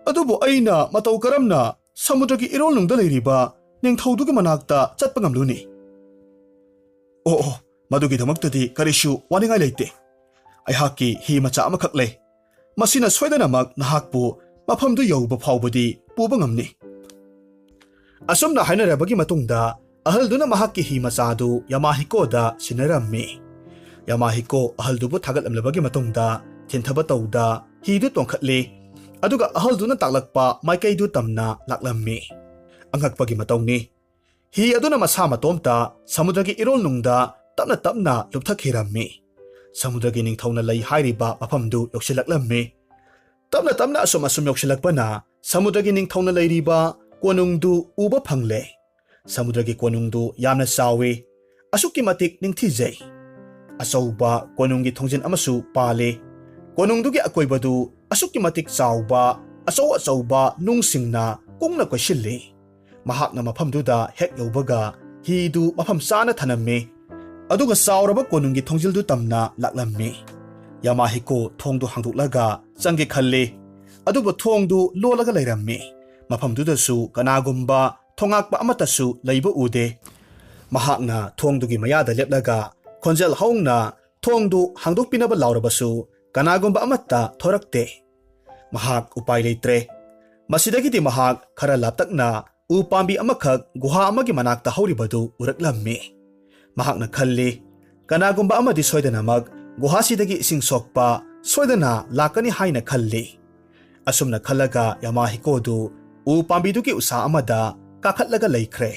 ꯑꯗꯨꯕꯨ ꯑꯩꯅ ꯃꯇꯧ ꯀꯔꯝꯅ ꯁꯃꯨꯗ꯭ꯔꯒꯤ ꯏꯔꯣꯜꯅꯨꯡꯗ ꯂꯩꯔꯤꯕ ꯅꯤꯡꯊꯧꯗꯨꯒꯤ ꯃꯅꯥꯛꯇ ꯆꯠꯄ ꯉꯝꯂꯨꯅꯤ?" "ꯑꯣ, ꯑꯣ, ꯃꯗꯨꯒꯤꯗꯃꯛꯇꯗꯤ ꯀꯔꯤꯁꯨ ꯋꯥꯅꯤꯡꯉꯥꯏ ꯂꯩꯇꯦ꯫ ꯑꯩꯍꯥꯛꯀꯤ ꯍꯤ ꯃꯆꯥ ꯑꯃꯈꯛ ꯂꯩ꯫ ꯃꯁꯤꯅ ꯁꯣꯏꯗꯅꯃꯛ ꯅꯍꯥꯛꯄꯨ ꯃꯐꯝꯗꯨ ꯌꯧꯕ ꯐꯥꯎꯕꯗꯤ ꯄꯨꯕ ꯉꯝꯅꯤ꯫" ꯑꯁꯨꯝꯅ ꯍꯥꯏꯅꯔꯕꯒꯤ ꯃꯇꯨꯡꯗ ꯑꯍꯜꯗꯨꯅ ꯃꯍꯥꯛꯀꯤ ꯍꯤ ꯃꯆꯥꯗꯨ ꯌꯥꯃꯥꯍꯤꯀꯣꯗ ꯁꯤꯟꯅꯔꯝꯃꯤ꯫ ꯌꯥꯃꯥꯍꯤꯀꯣ ꯑꯍꯜꯗꯨꯕꯨ ꯊꯥꯒꯠꯂꯝꯂꯕꯒꯤ ꯃꯇꯨꯡꯗ ꯊꯤꯟꯊꯕ ꯇꯧꯗ ꯍꯤꯗꯨ ꯇꯣꯡꯈꯠꯂꯤ, ꯑꯗꯨꯒ ꯑꯍꯜꯗꯨꯅ ꯇꯥꯛꯂꯛꯄ ꯃꯥꯏꯀꯩꯗꯨ ꯇꯝꯅ ꯂꯥꯛꯂꯝꯃꯤ꯫ ꯑꯉꯛꯄꯒꯤ ꯃꯇꯧꯅꯤ꯫ ꯍꯤ ꯑꯗꯨꯅ ꯃꯁꯥ ꯃꯇꯣꯝꯇ ꯁꯃꯨꯗ꯭ꯔꯒꯤ ꯏꯔꯣꯜꯅꯨꯡꯗ ꯇꯞꯅ ꯇꯞꯅ ꯂꯨꯞꯊꯈꯤꯔꯝꯃꯤ꯫ ꯁꯃꯨꯗ꯭ꯔꯒꯤ ꯅꯤꯡꯊꯧꯅ ꯂꯩ ꯍꯥꯏꯔꯤꯕ ꯃꯐꯝꯗꯨ ꯌꯧꯁꯤꯜꯂꯛꯂꯝꯃꯤ꯫ ꯇꯞꯅ ꯇꯞꯅ ꯑꯁꯨꯝ ꯑꯁꯨꯝ ꯌꯧꯁꯤꯜꯂꯛꯄꯅ ꯁꯃꯨꯗ꯭ꯔꯒꯤ ꯅꯤꯡꯊꯧꯅ ꯂꯩꯔꯤꯕ ꯀꯣꯅꯨꯡꯗꯨ ꯎꯕ ꯐꯪꯂꯦ꯫ ꯁꯃꯨꯗ꯭ꯔꯒꯤ ꯀꯣꯅꯨꯡꯗꯨ ꯌꯥꯝꯅ ꯆꯥꯎꯏ, ꯑꯁꯨꯛꯀꯤ ꯃꯇꯤꯛ ꯅꯤꯡꯊꯤꯖꯩ꯫ ꯑꯆꯧꯕ ꯀꯣꯅꯨꯡꯒꯤ ꯊꯣꯡꯖꯤꯟ ꯑꯃꯁꯨ ꯄꯥꯜꯂꯤ꯫ ꯀꯣꯅꯨꯡꯗꯨꯒꯤ ꯑꯀꯣꯏꯕꯗꯨ ꯑꯁꯨꯛꯀꯤ ꯃꯇꯤꯛ ꯆꯥꯎꯕ, ꯑꯆꯧ ꯑꯆꯧꯕ ꯅꯨꯡꯁꯤꯡꯅ ꯀꯨꯡꯅ ꯀꯣꯏꯁꯤꯜꯂꯤ꯫ ꯃꯍꯥꯛꯅ ꯃꯐꯝꯗꯨꯗ ꯍꯦꯛ ꯌꯧꯕꯒ ꯍꯤꯗꯨ ꯃꯐꯝ ꯆꯥꯅ ꯊꯅꯝꯃꯤ꯫ ꯑꯗꯨꯒ ꯆꯥꯎꯔꯕ ꯀꯣꯅꯨꯡꯒꯤ ꯊꯣꯡꯖꯤꯜꯗꯨ ꯇꯝꯅ ꯂꯥꯛꯂꯝꯃꯤ꯫ ꯌꯥꯃꯥꯍꯤꯀꯣ ꯊꯣꯡꯗꯨ ꯍꯥꯡꯗꯣꯛꯂꯒ ꯆꯪꯒꯦ ꯈꯜꯂꯤ꯫ ꯑꯗꯨꯕꯨ ꯊꯣꯡꯗꯨ ꯂꯣꯜꯂꯒ ꯂꯩꯔꯝꯃꯤ꯫ ꯃꯐꯝꯗꯨꯗꯁꯨ ꯀꯅꯥꯒꯨꯝꯕ ꯊꯣꯉꯥꯛꯄ ꯑꯃꯠꯇꯁꯨ ꯂꯩꯕ ꯎꯗꯦ꯫ ꯃꯍꯥꯛꯅ ꯊꯣꯡꯗꯨꯒꯤ ꯃꯌꯥꯗ ꯂꯦꯞꯂꯒ ꯈꯣꯟꯖꯦꯜ ꯍꯧꯅ ꯊꯣꯡꯗꯨ ꯍꯥꯡꯗꯣꯛꯄꯤꯅꯕ ꯂꯥꯎꯔꯕꯁꯨ ꯀꯅꯥꯒꯨꯝꯕ ꯑꯃꯠꯇ ꯊꯣꯔꯛꯇꯦ꯫ ꯃꯍꯥꯛ ꯎꯄꯥꯏ ꯂꯩꯇ꯭ꯔꯦ꯫ ꯃꯁꯤꯗꯒꯤꯗꯤ ꯃꯍꯥꯛ ꯈꯔ ꯂꯥꯞꯇꯛꯅ ꯎ ꯄꯥꯝꯕꯤ ꯑꯃꯈꯛ ꯒꯨꯍꯥ ꯑꯃꯒꯤ ꯃꯅꯥꯛꯇ ꯍꯧꯔꯤꯕꯗꯨ ꯎꯔꯛꯂꯝꯃꯤ꯫ ꯃꯍꯥꯛꯅ ꯈꯜꯂꯤ, "ꯀꯅꯥꯒꯨꯝꯕ ꯑꯃꯗꯤ ꯁꯣꯏꯗꯅꯃꯛ ꯒꯨꯍꯥꯁꯤꯗꯒꯤ ꯏꯁꯤꯡ ꯁꯣꯛꯄ ꯁꯣꯏꯗꯅ ꯂꯥꯛꯀꯅꯤ" ꯍꯥꯏꯅ ꯈꯜꯂꯤ꯫ ꯑꯁꯨꯝꯅ ꯈꯜꯂꯒ ꯌꯥꯃꯥꯍꯤꯀꯣꯗꯨ ꯎ ꯄꯥꯝꯕꯤꯗꯨꯒꯤ ꯎꯁꯥ ꯑꯃꯗ ꯀꯥꯈꯠꯂꯒ ꯂꯩꯈ꯭ꯔꯦ꯫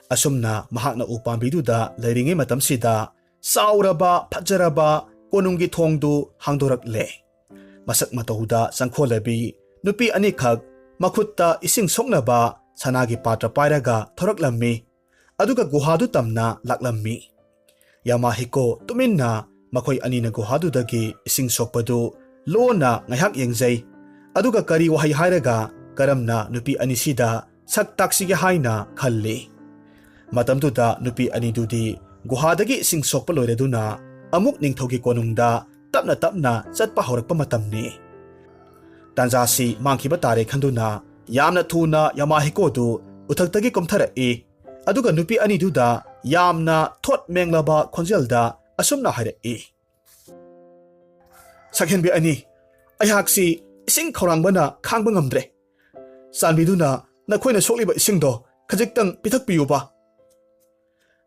ꯑꯁꯨꯝꯅ ꯃꯍꯥꯛꯅ ꯎ ꯄꯥꯝꯕꯤꯗꯨꯗ ꯂꯩꯔꯤꯉꯩ ꯃꯇꯝꯁꯤꯗ ꯆꯥꯎꯔꯕ ꯐꯖꯔꯕ ꯀꯣꯅꯨꯡꯒꯤ ꯊꯣꯡꯗꯨ ꯍꯥꯡꯗꯣꯔꯛꯂꯦ꯫ ꯃꯁꯛ ꯃꯇꯧꯗ ꯆꯪꯈꯣꯜꯂꯕꯤ ꯅꯨꯄꯤ ꯑꯅꯤꯈꯛ ꯃꯈꯨꯠꯇ ꯏꯁꯤꯡ ꯁꯣꯛꯅꯕ ꯁꯅꯥꯒꯤ ꯄꯥꯇ꯭ꯔ ꯄꯥꯏꯔꯒ ꯊꯣꯔꯛꯂꯝꯃꯤ꯫ ꯑꯗꯨꯒ ꯒꯨꯍꯥꯗꯨ ꯇꯝꯅ ꯂꯥꯛꯂꯝꯃꯤ꯫ ꯌꯥꯃꯥꯍꯤꯀꯣ ꯇꯨꯃꯤꯟꯅ ꯃꯈꯣꯏ ꯑꯅꯤꯅ ꯒꯨꯍꯥꯗꯨꯗꯒꯤ ꯏꯁꯤꯡ ꯁꯣꯛꯄꯗꯨ ꯂꯣꯟꯅ ꯉꯥꯏꯍꯥꯛ ꯌꯦꯡꯖꯩ꯫ ꯑꯗꯨꯒ ꯀꯔꯤ ꯋꯥꯍꯩ ꯍꯥꯏꯔꯒ ꯀꯔꯝꯅ ꯅꯨꯄꯤ ꯑꯅꯤꯁꯤꯗ ꯁꯛ ꯇꯥꯛꯁꯤꯒꯦ ꯍꯥꯏꯅ ꯈꯜꯂꯤ꯫ ꯃꯇꯝꯗꯨꯗ ꯅꯨꯄꯤ ꯑꯅꯤꯗꯨꯗꯤ ꯒꯨꯍꯥꯗꯒꯤ ꯏꯁꯤꯡ ꯁꯣꯛꯄ ꯂꯣꯏꯔꯗꯨꯅ ꯑꯃꯨꯛ ꯅꯤꯡꯊꯧꯒꯤ ꯀꯣꯅꯨꯡꯗ ꯇꯞꯅ ꯇꯞꯅ ꯆꯠꯄ ꯍꯧꯔꯛꯄ ꯃꯇꯝꯅꯤ꯫ ꯇꯥꯟꯖꯥꯁꯤ ꯃꯥꯡꯈꯤꯕ ꯇꯥꯔꯦ ꯈꯟꯗꯨꯅ ꯌꯥꯝꯅ ꯊꯨꯅ ꯌꯥꯃꯥꯍꯤꯀꯣꯗꯨ ꯎꯊꯛꯇꯒꯤ ꯀꯨꯝꯊꯔꯛꯏ꯫ ꯑꯗꯨꯒ ꯅꯨꯄꯤ ꯑꯅꯤꯗꯨꯗ ꯌꯥꯝꯅ ꯊꯣꯠ ꯃꯦꯡꯂꯕ ꯈꯣꯟꯖꯦꯜꯗ ꯑꯁꯨꯝꯅ ꯍꯥꯏꯔꯛꯏ, "ꯁꯛꯍꯦꯟꯕꯤ ꯑꯅꯤ, ꯑꯩꯍꯥꯛꯁꯤ ꯏꯁꯤꯡ ꯈꯧꯔꯥꯡꯕꯅ ꯈꯥꯡꯕ ꯉꯝꯗ꯭ꯔꯦ꯫ ꯆꯥꯟꯕꯤꯗꯨꯅ ꯅꯈꯣꯏꯅ ꯁꯣꯛꯂꯤꯕ ꯏꯁꯤꯡꯗꯣ ꯈꯖꯤꯛꯇꯪ ꯄꯤꯊꯛꯄꯤꯌꯨꯕ꯫"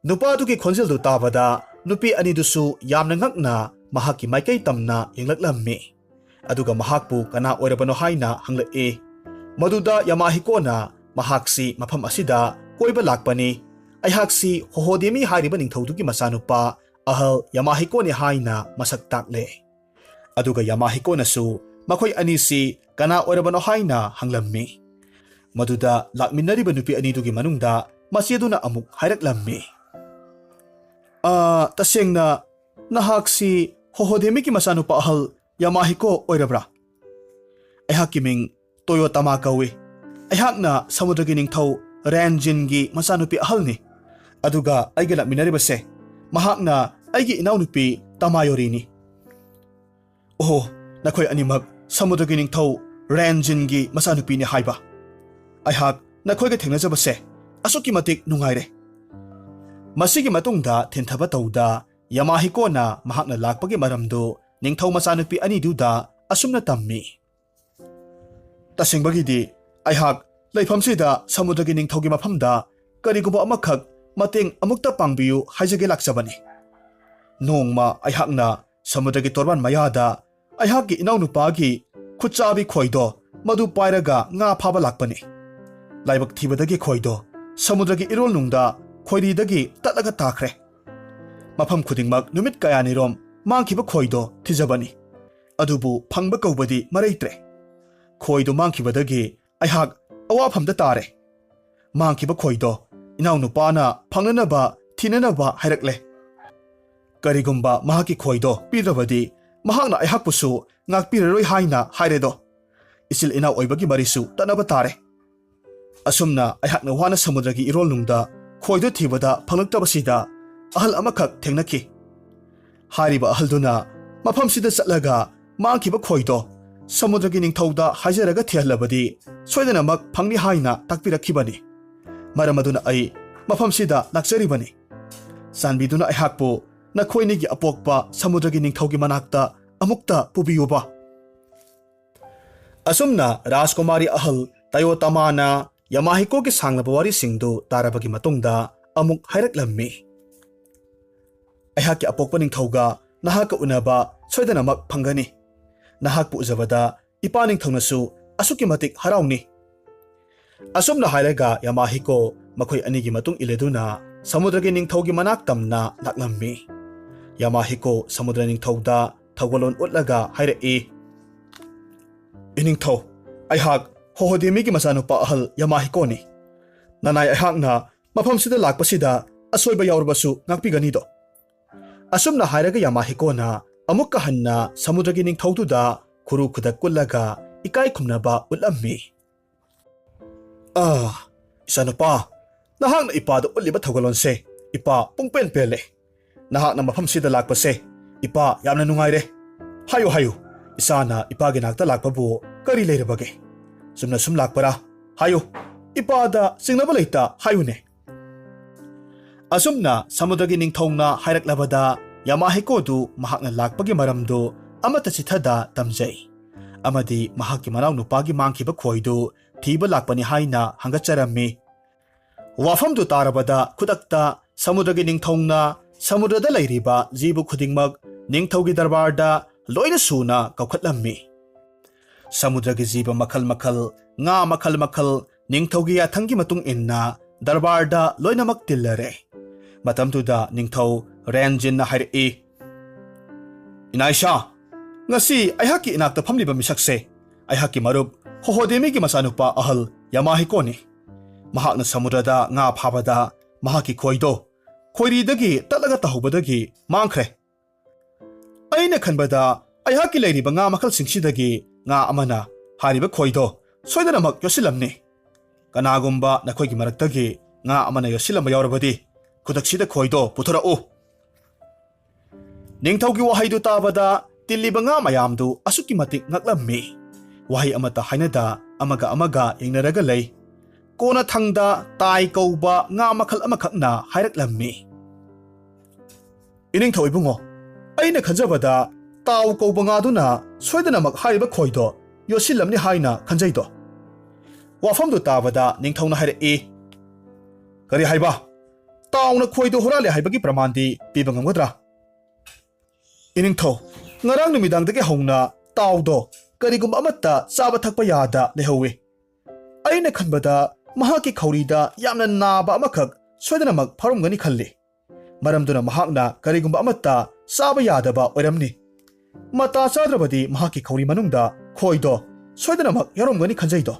ꯅꯨꯄꯥꯗꯨꯒꯤ ꯈꯣꯟꯖꯦꯜꯗꯨ ꯇꯥꯕꯗ ꯅꯨꯄꯤ ꯑꯅꯤꯗꯨꯁꯨ ꯌꯥꯝꯅ ꯉꯛꯅ ꯃꯍꯥꯛꯀꯤ ꯃꯥꯏꯀꯩ ꯇꯝꯅ ꯌꯦꯡꯂꯛꯂꯝꯃꯤ꯫ ꯑꯗꯨꯒ ꯃꯍꯥꯛꯄꯨ ꯀꯅꯥ ꯑꯣꯏꯔꯕꯅꯣ ꯍꯥꯏꯅ ꯍꯪꯂꯛꯏ꯫ ꯃꯗꯨꯗ ꯌꯥꯃꯥꯍꯤꯀꯣꯅ, "ꯃꯍꯥꯛꯁꯤ ꯃꯐꯝ ꯑꯁꯤꯗ ꯀꯣꯏꯕ ꯂꯥꯛꯄꯅꯤ꯫ ꯑꯩꯍꯥꯛꯁꯤ ꯍꯣꯍꯣꯗꯦꯃꯤ ꯍꯥꯏꯔꯤꯕ ꯅꯤꯡꯊꯧꯗꯨꯒꯤ ꯃꯆꯥꯅꯨꯄꯥ ꯑꯍꯜ ꯌꯥꯃꯥꯍꯤꯀꯣꯅꯤ" ꯍꯥꯏꯅ ꯃꯁꯛ ꯇꯥꯛꯂꯦ꯫ ꯑꯗꯨꯒ ꯌꯥꯃꯥꯍꯤꯀꯣꯅꯁꯨ ꯃꯈꯣꯏ ꯑꯅꯤꯁꯤ ꯀꯅꯥ ꯑꯣꯏꯔꯕꯅꯣ ꯍꯥꯏꯅ ꯍꯪꯂꯝꯃꯤ꯫ ꯃꯗꯨꯗ ꯂꯥꯛꯃꯤꯟꯅꯔꯤꯕ ꯅꯨꯄꯤ ꯑꯅꯤꯗꯨꯒꯤ ꯃꯅꯨꯡꯗ ꯃꯆꯦꯗꯨꯅ ꯑꯃꯨꯛ ꯍꯥꯏꯔꯛꯂꯝꯃꯤ, "ꯑ, ꯇꯁꯦꯡꯅ ꯅꯍꯥꯛꯁꯤ ꯍꯣꯍꯣꯗꯦꯃꯤꯒꯤ ꯃꯆꯥꯅꯨꯄꯥ ꯑꯍꯜ ꯌꯥꯃꯥꯍꯤꯀꯣ ꯑꯣꯏꯔꯕ꯭ꯔꯥ? ꯑꯩꯍꯥꯛꯀꯤ ꯃꯤꯡ ꯇꯣꯌꯣꯇꯥꯃꯥ ꯀꯧꯏ꯫ ꯑꯩꯍꯥꯛꯅ ꯁꯃꯨꯗ꯭ꯔꯒꯤ ꯅꯤꯡꯊꯧ ꯔꯦꯟꯖꯤꯟꯒꯤ ꯃꯆꯥꯅꯨꯄꯤ ꯑꯍꯜꯅꯤ꯫ ꯑꯗꯨꯒ ꯑꯩꯒ ꯂꯥꯛꯃꯤꯟꯅꯔꯤꯕꯁꯦ, ꯃꯍꯥꯛꯅ ꯑꯩꯒꯤ ꯏꯅꯥꯎꯅꯨꯄꯤ ꯇꯃꯥꯌꯣꯔꯤꯅꯤ꯫ "ꯑꯣꯍꯣ, ꯅꯈꯣꯏ ꯑꯅꯤꯃꯛ ꯁꯃꯨꯗ꯭ꯔꯒꯤ ꯅꯤꯡꯊꯧ ꯔꯦꯟꯖꯤꯟꯒꯤ ꯃꯆꯥꯅꯨꯄꯤꯅꯤ ꯍꯥꯏꯕ꯫ ꯑꯩꯍꯥꯛ ꯅꯈꯣꯏꯒ ꯊꯦꯡꯅꯖꯕꯁꯦ ꯑꯁꯨꯛꯀꯤ ꯃꯇꯤꯛ ꯅꯨꯡꯉꯥꯏꯔꯦ꯫" ꯃꯁꯤꯒꯤ ꯃꯇꯨꯡꯗ ꯊꯤꯟꯊꯕ ꯇꯧꯗ ꯌꯥꯃꯥꯍꯤꯀꯣꯅ ꯃꯍꯥꯛꯅ ꯂꯥꯛꯄꯒꯤ ꯃꯔꯝꯗꯨ ꯅꯤꯡꯊꯧ ꯃꯆꯥꯅꯨꯄꯤ ꯑꯅꯤꯗꯨꯗ ꯑꯁꯨꯝꯅ ꯇꯝꯃꯤ꯫ "ꯇꯁꯦꯡꯕꯒꯤꯗꯤ ꯑꯩꯍꯥꯛ ꯂꯩꯐꯝꯁꯤꯗ ꯁꯃꯨꯗ꯭ꯔꯒꯤ ꯅꯤꯡꯊꯧꯒꯤ ꯃꯐꯝꯗ ꯀꯔꯤꯒꯨꯝꯕ ꯑꯃꯈꯛ ꯃꯇꯦꯡ ꯑꯃꯨꯛꯇ ꯄꯥꯡꯕꯤꯌꯨ ꯍꯥꯏꯖꯒꯦ ꯂꯥꯛꯆꯕꯅꯤ꯫ ꯅꯣꯡꯃ ꯑꯩꯍꯥꯛꯅ ꯁꯃꯨꯗ꯭ꯔꯒꯤ ꯇꯣꯔꯕꯥꯟ ꯃꯌꯥꯗ ꯑꯩꯍꯥꯛꯀꯤ ꯏꯅꯥꯎꯅꯨꯄꯥꯒꯤ ꯈꯨꯠꯆꯥꯕꯤ ꯈꯣꯏꯗꯣ ꯃꯗꯨ ꯄꯥꯏꯔꯒ ꯉꯥ ꯐꯥꯕ ꯂꯥꯛꯄꯅꯤ꯫ ꯂꯥꯏꯕꯛ ꯊꯤꯕꯗꯒꯤ ꯈꯣꯏꯗꯣ ꯁꯃꯨꯗ꯭ꯔꯒꯤ ꯏꯔꯣꯜꯅꯨꯡꯗ ꯈꯣꯏꯔꯤꯗꯒꯤ ꯇꯠꯂꯒ ꯇꯥꯈ꯭ꯔꯦ꯫ ꯃꯐꯝ ꯈꯨꯗꯤꯡꯃꯛ ꯅꯨꯃꯤꯠ ꯀꯌꯥꯅꯤꯔꯣꯝ ꯃꯥꯡꯈꯤꯕ ꯈꯣꯏꯗꯣ ꯊꯤꯖꯕꯅꯤ꯫ ꯑꯗꯨꯕꯨ ꯐꯪꯕ ꯀꯧꯕꯗꯤ ꯃꯔꯩꯇ꯭ꯔꯦ꯫ ꯈꯣꯏꯗꯣ ꯃꯥꯡꯈꯤꯕꯗꯒꯤ ꯑꯩꯍꯥꯛ ꯑꯋꯥꯐꯝꯗ ꯇꯥꯔꯦ꯫ ꯃꯥꯡꯈꯤꯕ ꯈꯣꯏꯗꯣ ꯏꯅꯥꯎꯅꯨꯄꯥꯅ ꯐꯪꯅꯅꯕ ꯊꯤꯅꯅꯕ ꯍꯥꯏꯔꯛꯂꯦ꯫ ꯀꯔꯤꯒꯨꯝꯕ ꯃꯍꯥꯛꯀꯤ ꯈꯣꯏꯗꯣ ꯄꯤꯗ꯭ꯔꯕꯗꯤ ꯃꯍꯥꯛꯅ ꯑꯩꯍꯥꯛꯄꯨꯁꯨ ꯉꯥꯛꯄꯤꯔꯔꯣꯏ ꯍꯥꯏꯅ ꯍꯥꯏꯔꯦꯗꯣ꯫ ꯏꯆꯤꯜ ꯏꯅꯥꯎ ꯑꯣꯏꯕꯒꯤ ꯃꯔꯤꯁꯨ ꯇꯠꯅꯕ ꯇꯥꯔꯦ꯫" ꯑꯁꯨꯝꯅ ꯑꯩꯍꯥꯛꯅ ꯋꯥꯅ ꯁꯃꯨꯗ꯭ꯔꯒꯤ ꯏꯔꯣꯜꯅꯨꯡꯗ ꯈꯣꯏꯗꯣ ꯊꯤꯕꯗ ꯐꯪꯂꯛꯇꯕꯁꯤꯗ ꯑꯍꯜ ꯑꯃꯈꯛ ꯊꯦꯡꯅꯈꯤ꯫ ꯍꯥꯏꯔꯤꯕ ꯑꯍꯜꯗꯨꯅ ꯃꯐꯝꯁꯤꯗ ꯆꯠꯂꯒ ꯃꯥꯡꯈꯤꯕ ꯈꯣꯏꯗꯣ ꯁꯃꯨꯗ꯭ꯔꯒꯤ ꯅꯤꯡꯊꯧꯗ ꯍꯥꯏꯖꯔꯒ ꯊꯤꯍꯜꯂꯕꯗꯤ ꯁꯣꯏꯗꯅꯃꯛ ꯐꯪꯅꯤ ꯍꯥꯏꯅ ꯇꯥꯛꯄꯤꯔꯛꯈꯤꯕꯅꯤ꯫ ꯃꯔꯝ ꯑꯗꯨꯅ ꯑꯩ ꯃꯐꯝꯁꯤꯗ ꯂꯥꯛꯆꯔꯤꯕꯅꯤ꯫ ꯆꯥꯟꯕꯤꯗꯨꯅ ꯑꯩꯍꯥꯛꯄꯨ ꯅꯈꯣꯏꯅꯤꯒꯤ ꯑꯄꯣꯛꯄ ꯁꯃꯨꯗ꯭ꯔꯒꯤ ꯅꯤꯡꯊꯧꯒꯤ ꯃꯅꯥꯛꯇ ꯑꯃꯨꯛꯇ ꯄꯨꯕꯤꯌꯨꯕ꯫ ꯑꯁꯨꯝꯅ ꯔꯥꯖꯀꯨꯃꯥꯔꯤ ꯑꯍꯜ ꯇꯌꯣꯇꯃꯥꯅ ꯌꯥꯃꯥꯍꯤꯀꯣꯒꯤ ꯁꯥꯡꯂꯕ ꯋꯥꯔꯤꯁꯤꯡꯗꯨ ꯇꯥꯔꯕꯒꯤ ꯃꯇꯨꯡꯗ ꯑꯃꯨꯛ ꯍꯥꯏꯔꯛꯂꯝꯃꯤ꯫ "ꯑꯩꯍꯥꯛꯀꯤ ꯑꯄꯣꯛꯄ ꯅꯤꯡꯊꯧꯒ ꯅꯍꯥꯛꯀ ꯎꯅꯕ ꯁꯣꯏꯗꯅꯃꯛ ꯐꯪꯒꯅꯤ꯫ ꯅꯍꯥꯛꯄꯨ ꯎꯖꯕꯗ ꯏꯄꯥ ꯅꯤꯡꯊꯧꯅꯁꯨ ꯑꯁꯨꯛꯀꯤ ꯃꯇꯤꯛ ꯍꯔꯥꯎꯅꯤ꯫" ꯑꯁꯨꯝꯅ ꯍꯥꯏꯔꯒ ꯌꯥꯃꯥꯍꯤꯀꯣ ꯃꯈꯣꯏ ꯑꯅꯤꯒꯤ ꯃꯇꯨꯡ ꯏꯜꯂꯗꯨꯅ ꯁꯃꯨꯗ꯭ꯔꯒꯤ ꯅꯤꯡꯊꯧꯒꯤ ꯃꯅꯥꯛ ꯇꯝꯅ ꯂꯥꯛꯂꯝꯃꯤ꯫ ꯌꯥꯃꯥꯍꯤꯀꯣ ꯁꯃꯨꯗ꯭ꯔ ꯅꯤꯡꯊꯧꯗ ꯊꯧꯒꯜꯂꯣꯟ ꯎꯠꯂꯒ ꯍꯥꯏꯔꯛꯏ, "ꯏꯅꯤꯡꯊꯧ, ꯑꯩꯍꯥꯛ ꯍꯣꯍꯣꯗꯦꯃꯤꯒꯤ ꯃꯆꯥꯅꯨꯄꯥ ꯑꯍꯜ ꯌꯥꯃꯥꯍꯤꯀꯣꯅꯤ꯫ ꯅꯅꯥꯏ ꯑꯩꯍꯥꯛꯅ ꯃꯐꯝꯁꯤꯗ ꯂꯥꯛꯄꯁꯤꯗ ꯑꯁꯣꯏꯕ ꯌꯥꯎꯔꯕꯁꯨ ꯉꯥꯛꯄꯤꯒꯅꯤꯗꯣ?" ꯑꯁꯨꯝꯅ ꯍꯥꯏꯔꯒ ꯌꯥꯃꯥꯍꯤꯀꯣꯅ ꯑꯃꯨꯛꯀ ꯍꯟꯅ ꯁꯃꯨꯗ꯭ꯔꯒꯤ ꯅꯤꯡꯊꯧꯗꯨꯗ ꯈꯨꯔꯨ ꯈꯨꯗꯛ ꯀꯨꯜꯂꯒ ꯏꯀꯥꯏ ꯈꯨꯝꯅꯕ ꯎꯠꯂꯝꯃꯤ꯫ "ꯑꯥ, ꯏꯆꯥꯅꯨꯄꯥ, ꯅꯍꯥꯛꯅ ꯏꯄꯥꯗ ꯎꯠꯂꯤꯕ ꯊꯧꯒꯜꯂꯣꯟꯁꯦ ꯏꯄꯥ ꯄꯨꯡꯄꯦꯟ ꯄꯦꯜꯂꯦ꯫ ꯅꯍꯥꯛꯅ ꯃꯐꯝꯁꯤꯗ ꯂꯥꯛꯄꯁꯦ ꯏꯄꯥ ꯌꯥꯝꯅ ꯅꯨꯡꯉꯥꯏꯔꯦ꯫ ꯍꯥꯏꯌꯨ, ꯍꯥꯏꯌꯨ, ꯏꯆꯥꯅ ꯏꯄꯥꯒꯤ ꯅꯥꯛꯇ ꯂꯥꯛꯄꯕꯨ ꯀꯔꯤ ꯂꯩꯔꯕꯒꯦ? ꯆꯨꯝꯅ ꯁꯨꯝ ꯂꯥꯛꯄꯔꯥ? ꯍꯥꯏꯌꯨ, ꯏꯄꯥꯗ ꯆꯤꯡꯅꯕ ꯂꯩꯇ ꯍꯥꯏꯌꯨꯅꯦ꯫ ꯑꯁꯨꯝꯅ ꯁꯃꯨꯗ꯭ꯔꯒꯤ ꯅꯤꯡꯊꯧꯅ ꯍꯥꯏꯔꯛꯂꯕꯗ ꯌꯥꯃꯥꯍꯤꯀꯣꯗꯨ ꯃꯍꯥꯛꯅ ꯂꯥꯛꯄꯒꯤ ꯃꯔꯝꯗꯨ ꯑꯃꯠꯇ ꯆꯤꯊꯗ ꯇꯝꯖꯩ꯫ ꯑꯃꯗꯤ ꯃꯍꯥꯛꯀꯤ ꯃꯅꯥꯎꯅꯨꯄꯥꯒꯤ ꯃꯥꯡꯈꯤꯕ ꯈꯣꯏꯗꯨ ꯊꯤꯕ ꯂꯥꯛꯄꯅꯤ ꯍꯥꯏꯅ ꯍꯪꯒꯠꯆꯔꯝꯃꯤ꯫ ꯋꯥꯐꯝꯗꯨ ꯇꯥꯔꯕꯗ ꯈꯨꯗꯛꯇ ꯁꯃꯨꯗ꯭ꯔꯒꯤ ꯅꯤꯡꯊꯧꯅ ꯁꯃꯨꯗ꯭ꯔꯗ ꯂꯩꯔꯤꯕ ꯖꯤꯕ ꯈꯨꯗꯤꯡꯃꯛ ꯅꯤꯡꯊꯧꯒꯤ ꯗꯔꯕꯥꯔꯗ ꯂꯣꯏꯅ ꯁꯨꯅ ꯀꯧꯈꯠꯂꯝꯃꯤ꯫ ꯁꯃꯨꯗ꯭ꯔꯒꯤ ꯖꯤꯕ ꯃꯈꯜ ꯃꯈꯜ, ꯉꯥ ꯃꯈꯜ ꯃꯈꯜ ꯅꯤꯡꯊꯧꯒꯤ ꯌꯥꯊꯪꯒꯤ ꯃꯇꯨꯡ ꯏꯟꯅ ꯗꯔꯕꯥꯔꯗ ꯂꯣꯏꯅꯃꯛ ꯇꯤꯜꯂꯔꯦ꯫ ꯃꯇꯝꯗꯨꯗ ꯅꯤꯡꯊꯧ ꯔꯦꯟꯖꯤꯟꯅ ꯍꯥꯏꯔꯛꯏ, "ꯏꯅꯥꯏꯁꯥ, ꯉꯁꯤ ꯑꯩꯍꯥꯛꯀꯤ ꯏꯅꯥꯛꯇ ꯐꯝꯂꯤꯕ ꯃꯤꯁꯛꯁꯦ ꯑꯩꯍꯥꯛꯀꯤ ꯃꯔꯨꯞ ꯍꯣꯍꯣꯗꯦꯃꯤꯒꯤ ꯃꯆꯥꯅꯨꯄꯥ ꯑꯍꯜ ꯌꯥꯃꯥꯍꯤꯀꯣꯅꯤ꯫ ꯃꯍꯥꯛꯅ ꯁꯃꯨꯗ꯭ꯔꯗ ꯉꯥ ꯐꯥꯕꯗ ꯃꯍꯥꯛꯀꯤ ꯈꯣꯏꯗꯣ ꯈꯣꯏꯔꯤꯗꯒꯤ ꯇꯠꯂꯒ ꯇꯥꯍꯧꯕꯗꯒꯤ ꯃꯥꯡꯈ꯭ꯔꯦ꯫ ꯑꯩꯅ ꯈꯟꯕꯗ ꯑꯩꯍꯥꯛꯀꯤ ꯂꯩꯔꯤꯕ ꯉꯥ ꯃꯈꯜꯁꯤꯡꯁꯤꯗꯒꯤ ꯉꯥ ꯑꯃꯅ ꯍꯥꯏꯔꯤꯕ ꯈꯣꯏꯗꯣ ꯁꯣꯏꯗꯅꯃꯛ ꯌꯣꯠꯁꯤꯜꯂꯝꯅꯤ꯫ ꯀꯅꯥꯒꯨꯝꯕ ꯅꯈꯣꯏꯒꯤ ꯃꯔꯛꯇꯒꯤ ꯉꯥ ꯑꯃꯅ ꯌꯣꯠꯁꯤꯜꯂꯝꯕ ꯌꯥꯎꯔꯕꯗꯤ ꯈꯨꯗꯛꯁꯤꯗ ꯈꯣꯏꯗꯣ ꯄꯨꯊꯣꯔꯛꯎ꯫" ꯅꯤꯡꯊꯧꯒꯤ ꯋꯥꯍꯩꯗꯨ ꯇꯥꯕꯗ ꯇꯤꯜꯂꯤꯕ ꯉꯥ ꯃꯌꯥꯝꯗꯨ ꯑꯁꯨꯛꯀꯤ ꯃꯇꯤꯛ ꯉꯛꯂꯝꯃꯤ꯫ ꯋꯥꯍꯩ ꯑꯃꯠꯇ ꯍꯥꯏꯅꯗ ꯑꯃꯒ ꯑꯃꯒ ꯌꯦꯡꯅꯔꯒ ꯂꯩ꯫ ꯀꯣꯟꯅꯊꯪꯗ ꯇꯥꯏ ꯀꯧꯕ ꯉꯥ ꯃꯈꯜ ꯑꯃꯈꯛꯅ ꯍꯥꯏꯔꯛꯂꯝꯃꯤ, "ꯏꯅꯤꯡꯊꯧ ꯏꯕꯨꯡꯉꯣ, ꯑꯩꯅ ꯈꯟꯖꯕꯗ ꯇꯥꯎ ꯀꯧꯕ ꯉꯥꯗꯨꯅ ꯁꯣꯏꯗꯅꯃꯛ ꯍꯥꯏꯔꯤꯕ ꯈꯣꯏꯗꯣ ꯌꯣꯠꯁꯤꯜꯂꯝꯅꯤ ꯍꯥꯏꯅ ꯈꯟꯖꯩꯗꯣ꯫" ꯋꯥꯐꯝꯗꯨ ꯇꯥꯕꯗ ꯅꯤꯡꯊꯧꯅ ꯍꯥꯏꯔꯛꯏ, "ꯀꯔꯤ ꯍꯥꯏꯕ? ꯇꯥꯎꯅ ꯈꯣꯏꯗꯣ ꯍꯨꯔꯥꯜꯂꯦ ꯍꯥꯏꯕꯒꯤ ꯄ꯭ꯔꯃꯥꯟꯗꯤ ꯄꯤꯕ ꯉꯝꯒꯗ꯭ꯔꯥ?" "ꯏꯅꯤꯡꯊꯧ, ꯉꯔꯥꯡ ꯅꯨꯃꯤꯗꯥꯡꯗꯒꯤ ꯍꯧꯅ ꯇꯥꯎꯗꯣ ꯀꯔꯤꯒꯨꯝꯕ ꯑꯃꯠꯇ ꯆꯥꯕ ꯊꯛꯄ ꯌꯥꯗ ꯂꯩꯍꯧꯏ꯫ ꯑꯩꯅ ꯈꯟꯕꯗ ꯃꯍꯥꯛꯀꯤ ꯈꯧꯔꯤꯗ ꯌꯥꯝꯅ ꯅꯥꯕ ꯑꯃꯈꯛ ꯁꯣꯏꯗꯅꯃꯛ ꯐꯥꯎꯔꯝꯒꯅꯤ ꯈꯜꯂꯤ꯫ ꯃꯔꯝꯗꯨꯅ ꯃꯍꯥꯛꯅ ꯀꯔꯤꯒꯨꯝꯕ ꯑꯃꯠꯇ ꯆꯥꯕ ꯌꯥꯗꯕ ꯑꯣꯏꯔꯝꯅꯤ꯫ ꯃꯇꯥ ꯆꯥꯗ꯭ꯔꯕꯗꯤ ꯃꯍꯥꯛꯀꯤ ꯈꯧꯔꯤ ꯃꯅꯨꯡꯗ ꯈꯣꯏꯗꯣ ꯁꯣꯏꯗꯅꯃꯛ ꯌꯥꯎꯔꯝꯒꯅꯤ ꯈꯟꯖꯩꯗꯣ꯫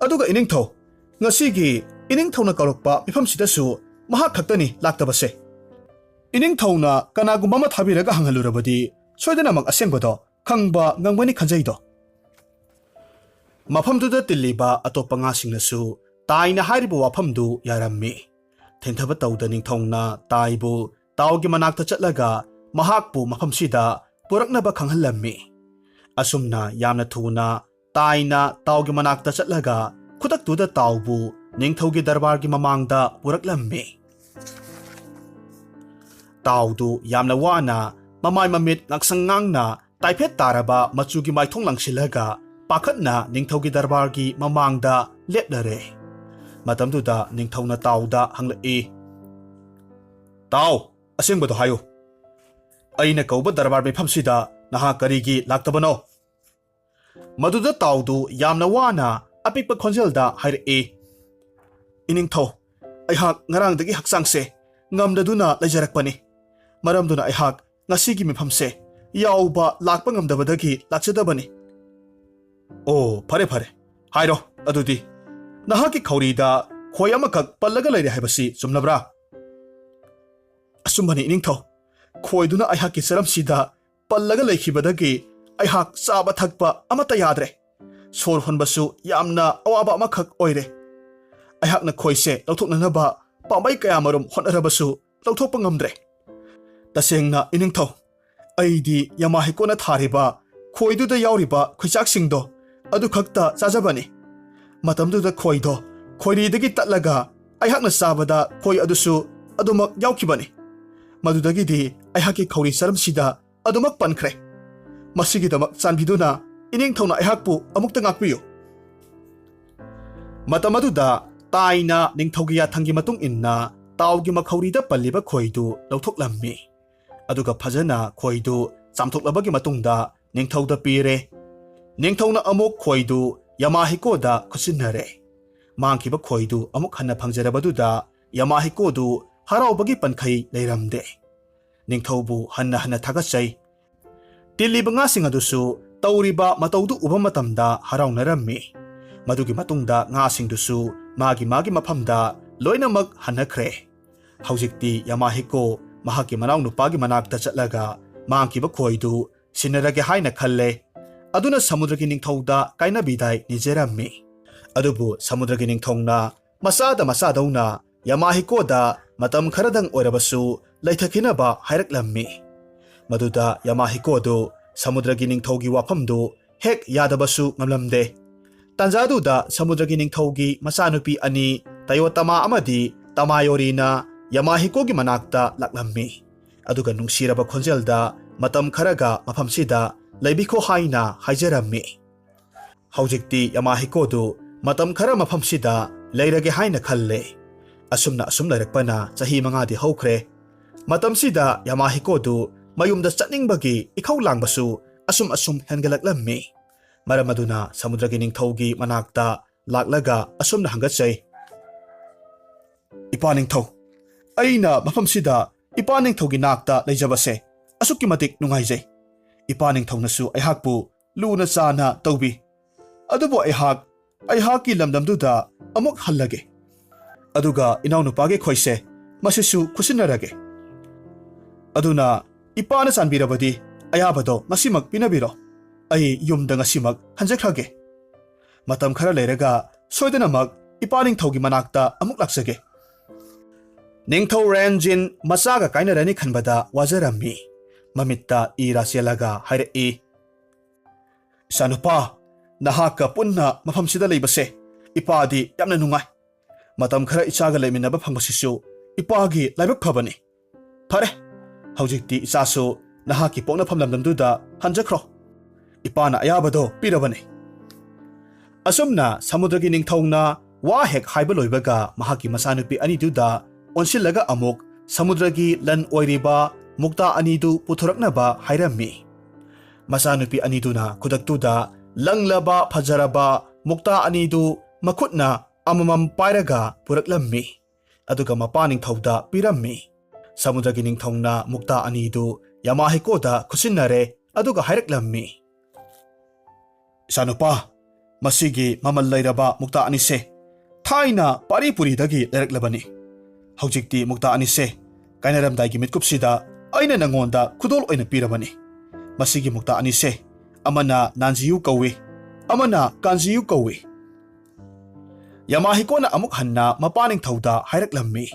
ꯑꯗꯨꯒ ꯏꯅꯤꯡꯊꯧ, ꯉꯁꯤꯒꯤ ꯏꯅꯤꯡꯊꯧꯅ ꯀꯧꯔꯛꯄ ꯃꯤꯐꯝꯁꯤꯗꯁꯨ ꯃꯍꯥꯛ ꯈꯛꯇꯅꯤ ꯂꯥꯛꯇꯕꯁꯦ꯫ ꯏꯅꯤꯡꯊꯧꯅ ꯀꯅꯥꯒꯨꯝꯕ ꯑꯃ ꯊꯥꯕꯤꯔꯒ ꯍꯪꯍꯜꯂꯨꯔꯕꯗꯤ ꯁꯣꯏꯗꯅꯃꯛ ꯑꯁꯦꯡꯕꯗꯣ ꯈꯪꯕ ꯉꯝꯒꯅꯤ ꯈꯟꯖꯩꯗꯣ꯫" ꯃꯐꯝꯗꯨꯗ ꯇꯤꯜꯂꯤꯕ ꯑꯇꯣꯞꯄ ꯉꯥꯁꯤꯡꯅꯁꯨ ꯇꯥꯏꯅ ꯍꯥꯏꯔꯤꯕ ꯋꯥꯐꯝꯗꯨ ꯌꯥꯔꯝꯃꯤ꯫ ꯊꯦꯡꯊꯕ ꯇꯧꯗ ꯅꯤꯡꯊꯧꯅ ꯇꯥꯏꯕꯨ ꯇꯥꯎꯒꯤ ꯃꯅꯥꯛꯇ ꯆꯠꯂꯒ ꯃꯍꯥꯛꯄꯨ ꯃꯐꯝꯁꯤꯗ ꯄꯨꯔꯛꯅꯕ ꯈꯪꯍꯜꯂꯝꯃꯤ꯫ ꯑꯁꯨꯝꯅ ꯌꯥꯝꯅ ꯊꯨꯅ ꯇꯥꯏꯅ ꯇꯥꯎꯒꯤ ꯃꯅꯥꯛꯇ ꯆꯠꯂꯒ ꯈꯨꯗꯛꯇꯨꯗ ꯇꯥꯎꯕꯨ ꯅꯤꯡꯊꯧꯒꯤ ꯗꯔꯕꯥꯔꯒꯤ ꯃꯃꯥꯡꯗ ꯄꯨꯔꯛꯂꯝꯃꯤ꯫ ꯇꯥꯎꯗꯨ ꯌꯥꯝꯅ ꯋꯥꯅ ꯃꯃꯥꯏ ꯃꯃꯤꯠ ꯉꯥꯡꯁꯪ ꯉꯥꯡꯅ ꯇꯥꯏꯐꯦꯠ ꯇꯥꯔꯕ ꯃꯆꯨꯒꯤ ꯃꯥꯏꯊꯣꯡ ꯂꯪꯁꯤꯜꯂꯒ ꯄꯥꯈꯠꯅ ꯅꯤꯡꯊꯧꯒꯤ ꯗꯔꯕꯥꯔꯒꯤ ꯃꯃꯥꯡꯗ ꯂꯦꯞꯂꯔꯦ꯫ ꯃꯇꯝꯗꯨꯗ ꯅꯤꯡꯊꯧꯅ ꯇꯥꯎꯗ ꯍꯪꯂꯛꯏ, "ꯇꯥꯎ, ꯑꯁꯦꯡꯕꯗꯣ ꯍꯥꯏꯌꯨ꯫ ꯑꯩꯅ ꯀꯧꯕ ꯗꯔꯕꯥꯔ ꯃꯤꯐꯝꯁꯤꯗ ꯅꯍꯥꯛ ꯀꯔꯤꯒꯤ ꯂꯥꯛꯇꯕꯅꯣ?" ꯃꯗꯨꯗ ꯇꯥꯎꯗꯨ ꯌꯥꯝꯅ ꯋꯥꯅ ꯑꯄꯤꯛꯄ ꯈꯣꯟꯖꯦꯜꯗ ꯍꯥꯏꯔꯛꯏ, "ꯏꯅꯤꯡꯊꯧ, ꯑꯩꯍꯥꯛ ꯉꯔꯥꯡꯗꯒꯤ ꯍꯛꯆꯥꯡꯁꯦ ꯉꯝꯗꯗꯨꯅ ꯂꯩꯖꯔꯛꯄꯅꯤ꯫ ꯃꯔꯝꯗꯨꯅ ꯑꯩꯍꯥꯛ ꯉꯁꯤꯒꯤ ꯃꯤꯐꯝꯁꯦ ꯌꯥꯎꯕ ꯂꯥꯛꯄ ꯉꯝꯗꯕꯗꯒꯤ ꯂꯥꯛꯆꯗꯕꯅꯤ꯫" "ꯑꯣ, ꯐꯔꯦ ꯐꯔꯦ, ꯍꯥꯏꯔꯣ꯫ ꯑꯗꯨꯗꯤ ꯅꯍꯥꯛꯀꯤ ꯈꯧꯔꯤꯗ ꯈꯣꯏ ꯑꯃꯈꯛ ꯄꯜꯂꯒ ꯂꯩꯔꯦ ꯍꯥꯏꯕꯁꯤ ꯆꯨꯝꯂꯕ꯭ꯔꯥ?" "ꯑꯆꯨꯝꯕꯅꯤ ꯏꯅꯤꯡꯊꯧ, ꯈꯣꯏꯗꯨꯅ ꯑꯩꯍꯥꯛꯀꯤ ꯆꯔꯝꯁꯤꯗ ꯄꯜꯂꯒ ꯂꯩꯈꯤꯕꯗꯒꯤ ꯑꯩꯍꯥꯛ ꯆꯥꯕ ꯊꯛꯄ ꯑꯃꯠꯇ ꯌꯥꯗ꯭ꯔꯦ꯫ ꯁꯣꯔ ꯍꯣꯟꯕꯁꯨ ꯌꯥꯝꯅ ꯑꯋꯥꯕ ꯑꯃꯈꯛ ꯑꯣꯏꯔꯦ꯫ ꯑꯩꯍꯥꯛꯅ ꯈꯣꯏꯁꯦ ꯂꯧꯊꯣꯛꯅꯅꯕ ꯄꯥꯝꯕꯩ ꯀꯌꯥꯃꯔꯨꯝ ꯍꯣꯠꯅꯔꯕꯁꯨ ꯂꯧꯊꯣꯛꯄ ꯉꯝꯗ꯭ꯔꯦ꯫ ꯇꯁꯦꯡꯅ ꯏꯅꯤꯡꯊꯧ, ꯑꯩꯗꯤ ꯌꯥꯃꯥꯍꯤꯀꯣꯅ ꯊꯥꯔꯤꯕ ꯈꯣꯏꯗꯨꯗ ꯌꯥꯎꯔꯤꯕ ꯈꯣꯏꯆꯥꯛꯁꯤꯡꯗꯣ ꯑꯗꯨꯈꯛꯇ ꯆꯥꯖꯕꯅꯤ꯫ ꯃꯇꯝꯗꯨꯗ ꯈꯣꯏꯗꯣ ꯈꯣꯏꯔꯤꯗꯒꯤ ꯇꯠꯂꯒ ꯑꯩꯍꯥꯛꯅ ꯆꯥꯕꯗ ꯈꯣꯏ ꯑꯗꯨꯁꯨ ꯑꯗꯨꯃꯛ ꯌꯥꯎꯈꯤꯕꯅꯤ꯫ ꯃꯗꯨꯗꯒꯤꯗꯤ ꯑꯩꯍꯥꯛꯀꯤ ꯈꯧꯔꯤ ꯆꯔꯝꯁꯤꯗ ꯑꯗꯨꯃꯛ ꯄꯟꯈ꯭ꯔꯦ꯫ ꯃꯁꯤꯒꯤꯗꯃꯛ ꯆꯥꯟꯕꯤꯗꯨꯅ ꯏꯅꯤꯡꯊꯧꯅ ꯑꯩꯍꯥꯛꯄꯨ ꯑꯃꯨꯛꯇ ꯉꯥꯛꯄꯤꯌꯨ꯫" ꯃꯇꯝ ꯑꯗꯨꯗ ꯇꯥꯏꯅ ꯅꯤꯡꯊꯧꯒꯤ ꯌꯥꯊꯪꯒꯤ ꯃꯇꯨꯡ ꯏꯟꯅ ꯇꯥꯎꯒꯤ ꯃꯈꯧꯔꯤꯗ ꯄꯜꯂꯤꯕ ꯈꯣꯏꯗꯨ ꯂꯧꯊꯣꯛꯂꯝꯃꯤ꯫ ꯑꯗꯨꯒ ꯐꯖꯅ ꯈꯣꯏꯗꯨ ꯆꯥꯝꯊꯣꯛꯂꯕꯒꯤ ꯃꯇꯨꯡꯗ ꯅꯤꯡꯊꯧꯗ ꯄꯤꯔꯦ꯫ ꯅꯤꯡꯊꯧꯅ ꯑꯃꯨꯛ ꯈꯣꯏꯗꯨ ꯌꯥꯃꯥꯍꯤꯀꯣꯗ ꯈꯨꯠꯁꯤꯟꯅꯔꯦ꯫ ꯃꯥꯡꯈꯤꯕ ꯈꯣꯏꯗꯨ ꯑꯃꯨꯛ ꯍꯟꯅ ꯐꯪꯖꯔꯕꯗꯨꯗ ꯌꯥꯃꯥꯍꯤꯀꯣꯗꯨ ꯍꯔꯥꯎꯕꯒꯤ ꯄꯟꯈꯩ ꯂꯩꯔꯝꯗꯦ꯫ ꯅꯤꯡꯊꯧꯕꯨ ꯍꯟꯅ ꯍꯟꯅ ꯊꯥꯒꯠꯆꯩ꯫ ꯇꯤꯜꯂꯤꯕ ꯉꯥꯁꯤꯡ ꯑꯗꯨꯁꯨ ꯇꯧꯔꯤꯕ ꯃꯇꯧꯗꯨ ꯎꯕ ꯃꯇꯝꯗ ꯍꯔꯥꯎꯅꯔꯝꯃꯤ꯫ ꯃꯗꯨꯒꯤ ꯃꯇꯨꯡꯗ ꯉꯥꯁꯤꯡꯗꯨꯁꯨ ꯃꯥꯒꯤ ꯃꯥꯒꯤ ꯃꯐꯝꯗ ꯂꯣꯏꯅꯃꯛ ꯍꯟꯅꯈ꯭ꯔꯦ꯫ ꯍꯧꯖꯤꯛꯇꯤ ꯌꯥꯃꯥꯍꯤꯀꯣ ꯃꯍꯥꯛꯀꯤ ꯃꯅꯥꯎꯅꯨꯄꯥꯒꯤ ꯃꯅꯥꯛꯇ ꯆꯠꯂꯒ ꯃꯥꯡꯈꯤꯕ ꯈꯣꯏꯗꯨ ꯁꯤꯟꯅꯔꯒꯦ ꯍꯥꯏꯅ ꯈꯜꯂꯦ꯫ ꯑꯗꯨꯅ ꯁꯃꯨꯗ꯭ꯔꯒꯤ ꯅꯤꯡꯊꯧꯗ ꯀꯥꯏꯅꯕꯤꯗꯥꯏ ꯅꯤꯖꯔꯝꯃꯤ꯫ ꯑꯗꯨꯕꯨ ꯁꯃꯨꯗ꯭ꯔꯒꯤ ꯅꯤꯡꯊꯧꯅ ꯃꯆꯥꯗ ꯃꯆꯥꯗꯧꯅ ꯌꯥꯃꯥꯍꯤꯀꯣꯗ ꯃꯇꯝ ꯈꯔꯗꯪ ꯑꯣꯏꯔꯕꯁꯨ ꯂꯩꯊꯈꯤꯅꯕ ꯍꯥꯏꯔꯛꯂꯝꯃꯤ꯫ ꯃꯗꯨꯗ ꯌꯥꯃꯥꯍꯤꯀꯣꯗꯨ ꯁꯃꯨꯗ꯭ꯔꯒꯤ ꯅꯤꯡꯊꯧꯒꯤ ꯋꯥꯐꯝꯗꯨ ꯍꯦꯛ ꯌꯥꯗꯕꯁꯨ ꯉꯝꯂꯝꯗꯦ꯫ ꯇꯥꯟꯖꯥꯗꯨꯗ ꯁꯃꯨꯗ꯭ꯔꯒꯤ ꯅꯤꯡꯊꯧꯒꯤ ꯃꯆꯥꯅꯨꯄꯤ ꯑꯅꯤ ꯇꯌꯣꯇꯃꯥ ꯑꯃꯗꯤ ꯇꯃꯥꯌꯣꯔꯤꯅ ꯌꯥꯃꯥꯍꯤꯀꯣꯒꯤ ꯃꯅꯥꯛꯇ ꯂꯥꯛꯂꯝꯃꯤ꯫ ꯑꯗꯨꯒ ꯅꯨꯡꯁꯤꯔꯕ ꯈꯣꯟꯖꯦꯜꯗ ꯃꯇꯝ ꯈꯔꯒ ꯃꯐꯝꯁꯤꯗ ꯂꯩꯕꯤꯈꯣ ꯍꯥꯏꯅ ꯍꯥꯏꯖꯔꯝꯃꯤ꯫ ꯍꯧꯖꯤꯛꯇꯤ ꯌꯥꯃꯥꯍꯤꯀꯣꯗꯨ ꯃꯇꯝ ꯈꯔ ꯃꯐꯝꯁꯤꯗ ꯂꯩꯔꯒꯦ ꯍꯥꯏꯅ ꯈꯜꯂꯦ꯫ ꯑꯁꯨꯝꯅ ꯑꯁꯨꯝ ꯂꯩꯔꯛꯄꯅ ꯆꯍꯤ ꯃꯉꯥꯗꯤ ꯍꯧꯈ꯭ꯔꯦ꯫ ꯃꯇꯝꯁꯤꯗ ꯌꯥꯃꯥꯍꯤꯀꯣꯗꯨ ꯃꯌꯨꯝꯗ ꯆꯠꯅꯤꯡꯕꯒꯤ ꯏꯈꯧ ꯂꯥꯡꯕꯁꯨ ꯑꯁꯨꯝ ꯑꯁꯨꯝ ꯍꯦꯟꯒꯠꯂꯛꯂꯝꯃꯤ꯫ ꯃꯔꯝ ꯑꯗꯨꯅ ꯁꯃꯨꯗ꯭ꯔꯒꯤ ꯅꯤꯡꯊꯧꯒꯤ ꯃꯅꯥꯛꯇ ꯂꯥꯛꯂꯒ ꯑꯁꯨꯝꯅ ꯍꯪꯒꯠꯆꯩ, "ꯏꯄꯥ ꯅꯤꯡꯊꯧ, ꯑꯩꯅ ꯃꯐꯝꯁꯤꯗ ꯏꯄꯥ ꯅꯤꯡꯊꯧꯒꯤ ꯅꯥꯛꯇ ꯂꯩꯖꯕꯁꯦ ꯑꯁꯨꯛꯀꯤ ꯃꯇꯤꯛ ꯅꯨꯡꯉꯥꯏꯖꯩ꯫ ꯏꯄꯥ ꯅꯤꯡꯊꯧꯅꯁꯨ ꯑꯩꯍꯥꯛꯄꯨ ꯂꯨꯅ ꯆꯥꯅ ꯇꯧꯕꯤ꯫ ꯑꯗꯨꯕꯨ ꯑꯩꯍꯥꯛ ꯑꯩꯍꯥꯛꯀꯤ ꯂꯝꯗꯝꯗꯨꯗ ꯑꯃꯨꯛ ꯍꯜꯂꯒꯦ꯫ ꯑꯗꯨꯒ ꯏꯅꯥꯎꯅꯨꯄꯥꯒꯤ ꯈꯣꯏꯁꯦ ꯃꯁꯤꯁꯨ ꯈꯨꯠꯁꯤꯟꯅꯔꯒꯦ꯫ ꯑꯗꯨꯅ ꯏꯄꯥꯅ ꯆꯥꯟꯕꯤꯔꯕꯗꯤ ꯑꯌꯥꯕꯗꯣ ꯉꯁꯤꯃꯛ ꯄꯤꯅꯕꯤꯔꯣ꯫ ꯑꯩ ꯌꯨꯝꯗ ꯉꯁꯤꯃꯛ ꯍꯟꯖꯈ꯭ꯔꯒꯦ꯫ ꯃꯇꯝ ꯈꯔ ꯂꯩꯔꯒ ꯁꯣꯏꯗꯅꯃꯛ ꯏꯄꯥ ꯅꯤꯡꯊꯧꯒꯤ ꯃꯅꯥꯛꯇ ꯑꯃꯨꯛ ꯂꯥꯛꯆꯒꯦ꯫" ꯅꯤꯡꯊꯧ ꯔꯦꯟꯖꯤꯟ ꯃꯆꯥꯒ ꯀꯥꯏꯅꯔꯅꯤ ꯈꯟꯕꯗ ꯋꯥꯖꯔꯝꯃꯤ꯫ ꯃꯃꯤꯠꯇ ꯏꯔꯥ ꯆꯦꯜꯂꯒ ꯍꯥꯏꯔꯛꯏ, "ꯏꯆꯥꯅꯨꯄꯥ, ꯅꯍꯥꯛꯀ ꯄꯨꯟꯅ ꯃꯐꯝꯁꯤꯗ ꯂꯩꯕꯁꯦ ꯏꯄꯥꯗꯤ ꯌꯥꯝꯅ ꯅꯨꯡꯉꯥꯏ꯫ ꯃꯇꯝ ꯈꯔ ꯏꯆꯥꯒ ꯂꯩꯃꯤꯟꯅꯕ ꯐꯪꯕꯁꯤꯁꯨ ꯏꯄꯥꯒꯤ ꯂꯥꯏꯕꯛ ꯐꯕꯅꯤ꯫ ꯐꯔꯦ, ꯍꯧꯖꯤꯛꯇꯤ ꯏꯆꯥꯁꯨ ꯅꯍꯥꯛꯀꯤ ꯄꯣꯛꯅꯐꯝ ꯂꯝꯗꯝꯗꯨꯗ ꯍꯟꯖꯈ꯭ꯔꯣ꯫ ꯏꯄꯥꯅ ꯑꯌꯥꯕꯗꯣ ꯄꯤꯔꯕꯅꯤ꯫" ꯑꯁꯨꯝꯅ ꯁꯃꯨꯗ꯭ꯔꯒꯤ ꯅꯤꯡꯊꯧꯅ ꯋꯥ ꯍꯦꯛ ꯍꯥꯏꯕ ꯂꯣꯏꯕꯒ ꯃꯍꯥꯛꯀꯤ ꯃꯆꯥꯅꯨꯄꯤ ꯑꯅꯤꯗꯨꯗ ꯑꯣꯟꯁꯤꯜꯂꯒ ꯑꯃꯨꯛ ꯁꯃꯨꯗ꯭ꯔꯒꯤ ꯂꯟ ꯑꯣꯏꯔꯤꯕ ꯃꯨꯛꯇꯥ ꯑꯅꯤꯗꯨ ꯄꯨꯊꯣꯔꯛꯅꯕ ꯍꯥꯏꯔꯝꯃꯤ꯫ ꯃꯆꯥꯅꯨꯄꯤ ꯑꯅꯤꯗꯨꯅ ꯈꯨꯗꯛꯇꯨꯗ ꯂꯪꯂꯕ ꯐꯖꯔꯕ ꯃꯨꯛꯇꯥ ꯑꯅꯤꯗꯨ ꯃꯈꯨꯠꯅ ꯑꯃꯃꯝ ꯄꯥꯏꯔꯒ ꯄꯨꯔꯛꯂꯝꯃꯤ꯫ ꯑꯗꯨꯒ ꯃꯄꯥ ꯅꯤꯡꯊꯧꯗ ꯄꯤꯔꯝꯃꯤ꯫ ꯁꯃꯨꯗ꯭ꯔꯒꯤ ꯅꯤꯡꯊꯧꯅ ꯃꯨꯛꯇꯥ ꯑꯅꯤꯗꯨ ꯌꯥꯃꯥꯍꯤꯀꯣꯗ ꯈꯨꯠꯁꯤꯟꯅꯔꯦ, ꯑꯗꯨꯒ ꯍꯥꯏꯔꯛꯂꯝꯃꯤ, "ꯏꯆꯥꯅꯨꯄꯥ, ꯃꯁꯤꯒꯤ ꯃꯃꯜ ꯂꯩꯔꯕ ꯃꯨꯛꯇꯥ ꯑꯅꯤꯁꯦ ꯊꯥꯏꯅ ꯄꯥꯔꯤꯄꯨꯔꯤꯗꯒꯤ ꯂꯩꯔꯛꯂꯕꯅꯤ꯫ ꯍꯧꯖꯤꯛꯇꯤ ꯃꯨꯛꯇꯥ ꯑꯅꯤꯁꯦ ꯀꯥꯏꯅꯔꯝꯗꯥꯏꯒꯤ ꯃꯤꯠꯀꯨꯞꯁꯤꯗ ꯑꯩꯅ ꯅꯉꯣꯟꯗ ꯈꯨꯗꯣꯜ ꯑꯣꯏꯅ ꯄꯤꯔꯕꯅꯤ꯫ ꯃꯁꯤꯒꯤ ꯃꯨꯛꯇꯥ ꯑꯅꯤꯁꯦ ꯑꯃꯅ ꯅꯥꯟꯖꯤꯌꯨ ꯀꯧꯏ, ꯑꯃꯅ ꯀꯥꯟꯖꯤꯌꯨ ꯀꯧꯏ꯫ ꯌꯥꯃꯥꯍꯤꯀꯣꯅ ꯑꯃꯨꯛ ꯍꯟꯅ ꯃꯄꯥ ꯅꯤꯡꯊꯧꯗ ꯍꯥꯏꯔꯛꯂꯝꯃꯤ,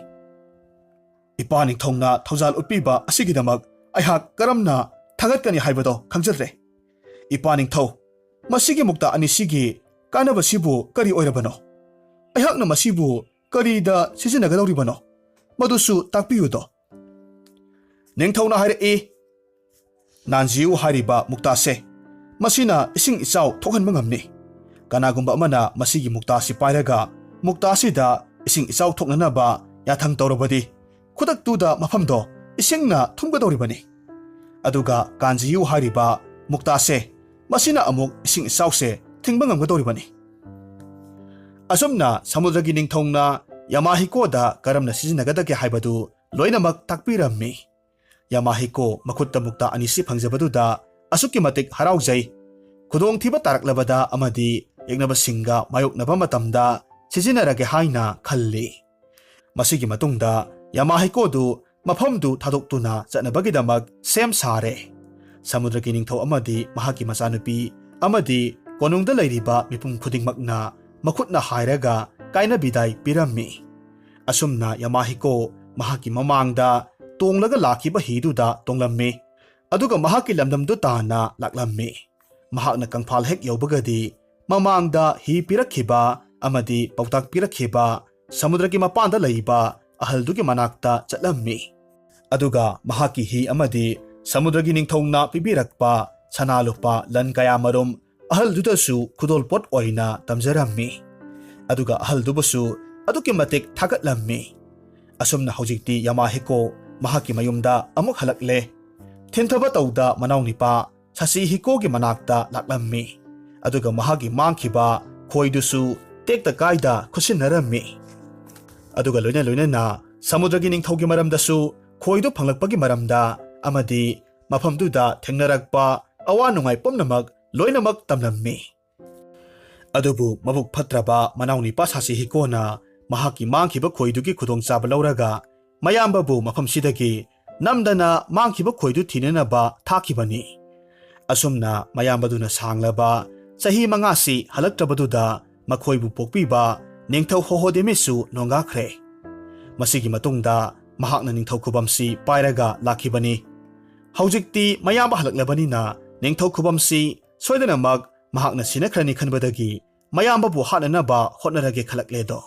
"ꯏꯄꯥ ꯅꯤꯡꯊꯧꯅ ꯊꯧꯖꯥꯜ ꯎꯠꯄꯤꯕ ꯑꯁꯤꯒꯤꯗꯃꯛ ꯑꯩꯍꯥꯛ ꯀꯔꯝꯅ ꯊꯥꯒꯠꯀꯅꯤ ꯍꯥꯏꯕꯗꯣ ꯈꯪꯖꯗ꯭ꯔꯦ꯫ ꯏꯄꯥ ꯅꯤꯡꯊꯧ, ꯃꯁꯤꯒꯤ ꯃꯨꯛꯇꯥ ꯑꯅꯤꯁꯤꯒꯤ ꯀꯥꯟꯅꯕꯁꯤꯕꯨ ꯀꯔꯤ ꯑꯣꯏꯔꯕꯅꯣ? ꯑꯩꯍꯥꯛꯅ ꯃꯁꯤꯕꯨ ꯀꯔꯤꯗ ꯁꯤꯖꯤꯟꯅꯒꯗꯧꯔꯤꯕꯅꯣ? ꯃꯗꯨꯁꯨ ꯇꯥꯛꯄꯤꯌꯨꯗꯣ꯫" ꯅꯤꯡꯊꯧꯅ ꯍꯥꯏꯔꯛꯏ, "ꯅꯥꯟꯖꯤꯌꯨ ꯍꯥꯏꯔꯤꯕ ꯃꯨꯛꯇꯥꯁꯦ, ꯃꯁꯤꯅ ꯏꯁꯤꯡ ꯏꯆꯥꯎ ꯊꯣꯛꯍꯟꯕ ꯉꯝꯃꯤ꯫ ꯀꯅꯥꯒꯨꯝꯕ ꯑꯃꯅ ꯃꯁꯤꯒꯤ ꯃꯨꯛꯇꯥꯁꯤ ꯄꯥꯏꯔꯒ ꯃꯨꯛꯇꯥꯁꯤꯗ ꯏꯁꯤꯡ ꯏꯆꯥꯎ ꯊꯣꯛꯅꯅꯕ ꯌꯥꯊꯪ ꯇꯧꯔꯕꯗꯤ, ꯈꯨꯗꯛꯇꯨꯗ ꯃꯐꯝꯗꯣ ꯏꯁꯤꯡꯅ ꯊꯨꯝꯒꯗꯧꯔꯤꯕꯅꯤ꯫ ꯑꯗꯨꯒ ꯀꯥꯟꯖꯤꯌꯨ ꯍꯥꯏꯔꯤꯕ ꯃꯨꯛꯇꯥꯁꯦ, ꯃꯁꯤꯅ ꯑꯃꯨꯛ ꯏꯁꯤꯡ ꯏꯆꯥꯎꯁꯦ ꯊꯤꯡꯕ ꯉꯝꯒꯗꯧꯔꯤꯕꯅꯤ꯫" ꯑꯁꯨꯝꯅ ꯁꯃꯨꯗ꯭ꯔꯒꯤ ꯅꯤꯡꯊꯧꯅ ꯌꯥꯃꯥꯍꯤꯀꯣꯗ ꯀꯔꯝꯅ ꯁꯤꯖꯤꯟꯅꯒꯗꯒꯦ ꯍꯥꯏꯕꯗꯨ ꯂꯣꯏꯅꯃꯛ ꯇꯥꯛꯄꯤꯔꯝꯃꯤ꯫ ꯌꯥꯃꯥꯍꯤꯀꯣ ꯃꯈꯨꯠꯇ ꯃꯨꯛꯇꯥ ꯑꯅꯤꯁꯤ ꯐꯪꯖꯕꯗꯨꯗ ꯑꯁꯨꯛꯀꯤ ꯃꯇꯤꯛ ꯍꯔꯥꯎꯖꯩ꯫ ꯈꯨꯗꯣꯡꯊꯤꯕ ꯇꯥꯔꯛꯂꯕꯗ ꯑꯃꯗꯤ ꯌꯦꯛꯅꯕꯁꯤꯡꯒ ꯃꯥꯌꯣꯛꯅꯕ ꯃꯇꯝꯗ ꯁꯤꯖꯤꯟꯅꯔꯒꯦ ꯍꯥꯏꯅ ꯈꯜꯂꯤ꯫ ꯃꯁꯤꯒꯤ ꯃꯇꯨꯡꯗ ꯌꯥꯃꯥꯍꯤꯀꯣꯗꯨ ꯃꯐꯝꯗꯨ ꯊꯥꯗꯣꯛꯇꯨꯅ ꯆꯠꯅꯕꯒꯤꯗꯃꯛ ꯁꯦꯝ ꯁꯥꯔꯦ꯫ ꯁꯃꯨꯗ꯭ꯔꯒꯤ ꯅꯤꯡꯊꯧ ꯑꯃꯗꯤ ꯃꯍꯥꯛꯀꯤ ꯃꯆꯥꯅꯨꯄꯤ ꯑꯃꯗꯤ ꯀꯣꯅꯨꯡꯗ ꯂꯩꯔꯤꯕ ꯃꯤꯄꯨꯝ ꯈꯨꯗꯤꯡꯃꯛꯅ ꯃꯈꯨꯠꯅ ꯍꯥꯏꯔꯒ ꯀꯥꯏꯅ ꯕꯤꯗꯥꯏ ꯄꯤꯔꯝꯃꯤ꯫ ꯑꯁꯨꯝꯅ ꯌꯥꯃꯥꯍꯤꯀꯣ ꯃꯍꯥꯛꯀꯤ ꯃꯃꯥꯡꯗ ꯇꯣꯡꯂꯒ ꯂꯥꯛꯈꯤꯕ ꯍꯤꯗꯨꯗ ꯇꯣꯡꯂꯝꯃꯤ, ꯑꯗꯨꯒ ꯃꯍꯥꯛꯀꯤ ꯂꯝꯗꯝꯗꯨ ꯇꯥꯟꯅ ꯂꯥꯛꯂꯝꯃꯤ꯫ ꯃꯍꯥꯛꯅ ꯀꯪꯐꯥꯜ ꯍꯦꯛ ꯌꯧꯕꯒꯗꯤ ꯃꯃꯥꯡꯗ ꯍꯤ ꯄꯤꯔꯛꯈꯤꯕ ꯑꯃꯗꯤ ꯄꯥꯎꯇꯥꯛ ꯄꯤꯔꯛꯈꯤꯕ ꯁꯃꯨꯗ꯭ꯔꯒꯤ ꯃꯄꯥꯟꯗ ꯂꯩꯕ ꯑꯍꯜꯗꯨꯒꯤ ꯃꯅꯥꯛꯇ ꯆꯠꯂꯝꯃꯤ꯫ ꯑꯗꯨꯒ ꯃꯍꯥꯛꯀꯤ ꯍꯤ ꯑꯃꯗꯤ ꯁꯃꯨꯗ꯭ꯔꯒꯤ ꯅꯤꯡꯊꯧꯅ ꯄꯤꯕꯤꯔꯛꯄ ꯁꯅꯥ ꯂꯨꯄꯥ ꯂꯟ ꯀꯌꯥꯃꯔꯨꯝ ꯑꯍꯜꯗꯨꯗꯁꯨ ꯈꯨꯗꯣꯜꯄꯣꯠ ꯑꯣꯏꯅ ꯇꯝꯖꯔꯝꯃꯤ꯫ ꯑꯗꯨꯒ ꯑꯍꯜꯗꯨꯕꯨꯁꯨ ꯑꯗꯨꯛꯀꯤ ꯃꯇꯤꯛ ꯊꯥꯒꯠꯂꯝꯃꯤ꯫ ꯑꯁꯨꯝꯅ ꯍꯧꯖꯤꯛꯇꯤ ꯌꯥꯃꯥꯍꯤꯀꯣ ꯃꯍꯥꯛꯀꯤ ꯃꯌꯨꯝꯗ ꯑꯃꯨꯛ ꯍꯜꯂꯛꯂꯦ꯫ ꯊꯤꯟꯊꯕ ꯇꯧꯗ ꯃꯅꯥꯎꯅꯤꯄꯥ ꯁꯥꯁꯤꯍꯤꯀꯣꯒꯤ ꯃꯅꯥꯛꯇ ꯂꯥꯛꯂꯝꯃꯤ꯫ ꯑꯗꯨꯒ ꯃꯍꯥꯛꯀꯤ ꯃꯥꯡꯈꯤꯕ ꯈꯣꯏꯗꯨꯁꯨ ꯇꯦꯛꯇ ꯀꯥꯏꯗ ꯈꯨꯠꯁꯤꯟꯅꯔꯝꯃꯤ꯫ ꯑꯗꯨꯒ ꯂꯣꯏꯅ ꯂꯣꯏꯅꯅ ꯁꯃꯨꯗ꯭ꯔꯒꯤ ꯅꯤꯡꯊꯧꯒꯤ ꯃꯔꯝꯗꯁꯨ, ꯈꯣꯏꯗꯨ ꯐꯪꯂꯛꯄꯒꯤ ꯃꯔꯝꯗ ꯑꯃꯗꯤ ꯃꯐꯝꯗꯨꯗ ꯊꯦꯡꯅꯔꯛꯄ ꯑꯋꯥ ꯅꯨꯡꯉꯥꯏ ꯄꯨꯝꯅꯃꯛ ꯂꯣꯏꯅꯃꯛ ꯇꯝꯂꯝꯃꯤ꯫ ꯑꯗꯨꯕꯨ ꯃꯕꯨꯛ ꯐꯠꯇ꯭ꯔꯕ ꯃꯅꯥꯎꯅꯤꯄꯥ ꯁꯥꯁꯤꯍꯤꯀꯣꯅ ꯃꯍꯥꯛꯀꯤ ꯃꯥꯡꯈꯤꯕ ꯈꯣꯏꯗꯨꯒꯤ ꯈꯨꯗꯣꯡꯆꯥꯕ ꯂꯧꯔꯒ ꯃꯌꯥꯝꯕꯕꯨ ꯃꯐꯝꯁꯤꯗꯒꯤ ꯅꯝꯗꯅ ꯃꯥꯡꯈꯤꯕ ꯈꯣꯏꯗꯨ ꯊꯤꯅꯅꯕ ꯊꯥꯈꯤꯕꯅꯤ꯫ ꯑꯁꯨꯝꯅ ꯃꯌꯥꯝꯕꯗꯨꯅ ꯁꯥꯡꯂꯕ ꯆꯍꯤ ꯃꯉꯥꯁꯤ ꯍꯜꯂꯛꯇ꯭ꯔꯕꯗꯨꯗ ꯃꯈꯣꯏꯕꯨ ꯄꯣꯛꯄꯤꯕ ꯅꯤꯡꯊꯧ ꯍꯣꯍꯣꯗꯦꯃꯤꯁꯨ ꯅꯣꯡꯒꯥꯈ꯭ꯔꯦ꯫ ꯃꯁꯤꯒꯤ ꯃꯇꯨꯡꯗ ꯃꯍꯥꯛꯅ ꯅꯤꯡꯊꯧ ꯈꯨꯕꯝꯁꯤ ꯄꯥꯏꯔꯒ ꯂꯥꯛꯈꯤꯕꯅꯤ꯫ ꯍꯧꯖꯤꯛꯇꯤ ꯃꯌꯥꯝꯕ ꯍꯜꯂꯛꯂꯕꯅꯤꯅ ꯅꯤꯡꯊꯧ ꯈꯨꯕꯝꯁꯤ ꯁꯣꯏꯗꯅꯃꯛ ꯃꯍꯥꯛꯅ ꯁꯤꯟꯅꯈ꯭ꯔꯅꯤ ꯈꯟꯕꯗꯒꯤ ꯃꯌꯥꯝꯕꯕꯨ ꯍꯥꯠꯅꯅꯕ ꯍꯣꯠꯅꯔꯒꯦ ꯈꯜꯂꯛꯂꯦꯗꯣ꯫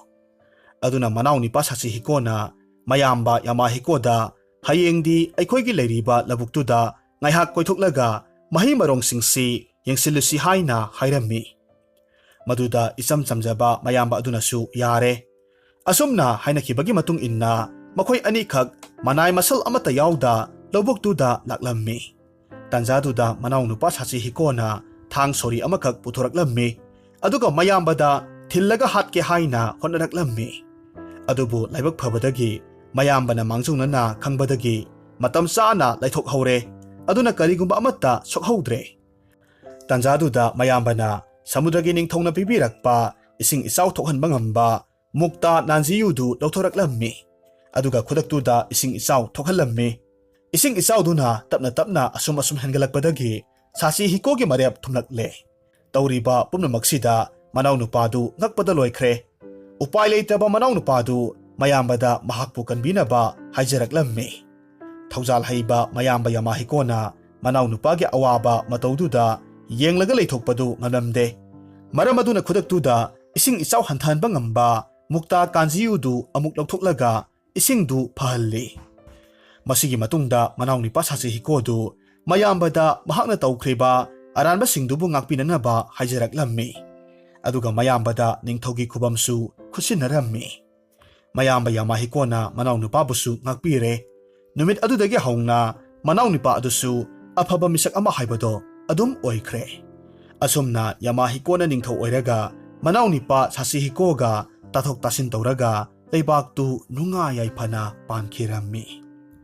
ꯑꯗꯨꯅ ꯃꯅꯥꯎꯅꯤꯄꯥ ꯁꯥꯁꯤꯍꯤꯀꯣꯅ ꯃꯌꯥꯝꯕ ꯌꯥꯃꯥꯍꯤꯀꯣꯗ ꯍꯌꯦꯡꯗꯤ ꯑꯩꯈꯣꯏꯒꯤ ꯂꯩꯔꯤꯕ ꯂꯧꯕꯨꯛꯇꯨꯗ ꯉꯥꯏꯍꯥꯛ ꯀꯣꯏꯊꯣꯛꯂꯒ ꯃꯍꯩ ꯃꯔꯣꯡꯁꯤꯡꯁꯤ ꯌꯦꯡꯁꯤꯜꯂꯨꯁꯤ ꯍꯥꯏꯅ ꯍꯥꯏꯔꯝꯃꯤ꯫ ꯃꯗꯨꯗ ꯏꯆꯝ ꯆꯝꯖꯕ ꯃꯌꯥꯝꯕ ꯑꯗꯨꯅꯁꯨ ꯌꯥꯔꯦ꯫ ꯑꯁꯨꯝꯅ ꯍꯥꯏꯅꯈꯤꯕꯒꯤ ꯃꯇꯨꯡ ꯏꯟꯅ ꯃꯈꯣꯏ ꯑꯅꯤꯈꯛ ꯃꯅꯥꯏ ꯃꯁꯜ ꯑꯃꯠꯇ ꯌꯥꯎꯗ ꯂꯧꯕꯨꯛꯇꯨꯗ ꯂꯥꯛꯂꯝꯃꯤ꯫ ꯇꯥꯟꯖꯥꯗꯨꯗ ꯃꯅꯥꯎꯅꯨꯄꯥ ꯁꯥꯁꯤꯍꯤꯀꯣꯅ ꯊꯥꯡ ꯁꯣꯔꯤ ꯑꯃꯈꯛ ꯄꯨꯊꯣꯔꯛꯂꯝꯃꯤ꯫ ꯑꯗꯨꯒ ꯃꯌꯥꯝꯕꯗ ꯊꯤꯜꯂꯒ ꯍꯥꯠꯀꯦ ꯍꯥꯏꯅ ꯍꯣꯠꯅꯔꯛꯂꯝꯃꯤ꯫ ꯑꯗꯨꯕꯨ ꯂꯥꯏꯕꯛ ꯐꯕꯗꯒꯤ ꯃꯌꯥꯝꯕꯅ ꯃꯥꯡꯖꯧꯅꯅ ꯈꯪꯕꯗꯒꯤ ꯃꯇꯝ ꯆꯥꯅ ꯂꯩꯊꯣꯛꯍꯧꯔꯦ꯫ ꯑꯗꯨꯅ ꯀꯔꯤꯒꯨꯝꯕ ꯑꯃꯠꯇ ꯁꯣꯛꯍꯧꯗ꯭ꯔꯦ꯫ ꯇꯥꯟꯖꯥꯗꯨꯗ ꯃꯌꯥꯝꯕꯅ ꯁꯃꯨꯗ꯭ꯔꯒꯤ ꯅꯤꯡꯊꯧꯅ ꯄꯤꯕꯤꯔꯛꯄ ꯏꯁꯤꯡ ꯏꯆꯥꯎ ꯊꯣꯛꯍꯟꯕ ꯉꯝꯕ ꯃꯨꯛꯇꯥ ꯅꯥꯟꯖꯤꯌꯨꯗꯨ ꯂꯧꯊꯣꯔꯛꯂꯝꯃꯤ꯫ ꯑꯗꯨꯒ ꯈꯨꯗꯛꯇꯨꯗ ꯏꯁꯤꯡ ꯏꯆꯥꯎ ꯊꯣꯛꯍꯜꯂꯝꯃꯤ꯫ ꯏꯁꯤꯡ ꯏꯆꯥꯎꯗꯨꯅ ꯇꯞꯅ ꯇꯞꯅ ꯑꯁꯨꯝ ꯑꯁꯨꯝ ꯍꯦꯟꯒꯠꯂꯛꯄꯗꯒꯤ ꯁꯥꯁꯤꯍꯤꯀꯣꯒꯤ ꯃꯔꯦꯞ ꯊꯨꯝꯂꯛꯂꯦ꯫ ꯇꯧꯔꯤꯕ ꯄꯨꯝꯅꯃꯛꯁꯤꯗ ꯃꯅꯥꯎꯅꯨꯄꯥꯗꯨ ꯉꯛꯄꯗ ꯂꯣꯏꯈ꯭ꯔꯦ꯫ ꯎꯄꯥꯏ ꯂꯩꯇ꯭ꯔꯕ ꯃꯅꯥꯎꯅꯨꯄꯥꯗꯨ ꯃꯌꯥꯝꯕꯗ ꯃꯍꯥꯛꯄꯨ ꯀꯟꯕꯤꯅꯕ ꯍꯥꯏꯖꯔꯛꯂꯝꯃꯤ꯫ ꯊꯧꯖꯥꯜ ꯍꯩꯕ ꯃꯌꯥꯝꯕ ꯌꯥꯃꯥꯍꯤꯀꯣꯅ ꯃꯅꯥꯎꯅꯨꯄꯥꯒꯤ ꯑꯋꯥꯕ ꯃꯇꯧꯗꯨꯗ ꯌꯦꯡꯂꯒ ꯂꯩꯊꯣꯛꯄꯗꯨ ꯉꯝꯂꯝꯗꯦ꯫ ꯃꯔꯝ ꯑꯗꯨꯅ ꯈꯨꯗꯛꯇꯨꯗ ꯏꯁꯤꯡ ꯏꯆꯥꯎ ꯍꯟꯊꯍꯟꯕ ꯉꯝꯕ ꯃꯨꯛꯇꯥ ꯀꯥꯟꯖꯤꯌꯨꯗꯨ ꯑꯃꯨꯛ ꯂꯧꯊꯣꯛꯂꯒ ꯏꯁꯤꯡꯗꯨ ꯐꯍꯜꯂꯤ꯫ ꯃꯁꯤꯒꯤ ꯃꯇꯨꯡꯗ ꯃꯅꯥꯎꯅꯨꯄꯥ ꯁꯥꯁꯤꯍꯤꯀꯣꯗꯨ ꯃꯌꯥꯝꯕꯗ ꯃꯍꯥꯛꯅ ꯇꯧꯈ꯭ꯔꯤꯕ ꯑꯔꯥꯟꯕꯁꯤꯡꯗꯨꯕꯨ ꯉꯥꯛꯄꯤꯅꯅꯕ ꯍꯥꯏꯖꯔꯛꯂꯝꯃꯤ꯫ ꯑꯗꯨꯒ ꯃꯌꯥꯝꯕꯗ ꯅꯤꯡꯊꯧꯒꯤ ꯈꯨꯕꯝꯁꯨ ꯈꯨꯠꯁꯤꯟꯅꯔꯝꯃꯤ꯫ ꯃꯌꯥꯝꯕ ꯌꯥꯃꯥꯍꯤꯀꯣꯅ ꯃꯅꯥꯎꯅꯨꯄꯥꯕꯨꯁꯨ ꯉꯥꯛꯄꯤꯔꯦ꯫ ꯅꯨꯃꯤꯠ ꯑꯗꯨꯗꯒꯤ ꯍꯧꯅ ꯃꯅꯥꯎꯅꯨꯄꯥ ꯑꯗꯨꯁꯨ ꯑꯐꯕ ꯃꯤꯁꯛ ꯑꯃ ꯍꯥꯏꯕꯗꯣ ꯑꯗꯨꯝ ꯑꯣꯏꯈ꯭ꯔꯦ꯫ ꯑꯁꯨꯝꯅ ꯌꯥꯃꯥꯍꯤꯀꯣꯅ ꯅꯤꯡꯊꯧ ꯑꯣꯏꯔꯒ ꯃꯅꯥꯎꯅꯨꯄꯥ ꯁꯥꯁꯤꯍꯤꯀꯣꯒ ꯇꯥꯊꯣꯛ ꯇꯥꯁꯤꯟ ꯇꯧꯔꯒ ꯂꯩꯕꯥꯛꯇꯨ ꯅꯨꯡꯉꯥꯏ ꯌꯥꯏꯐꯅ ꯄꯥꯟꯈꯤꯔꯝꯃꯤ꯫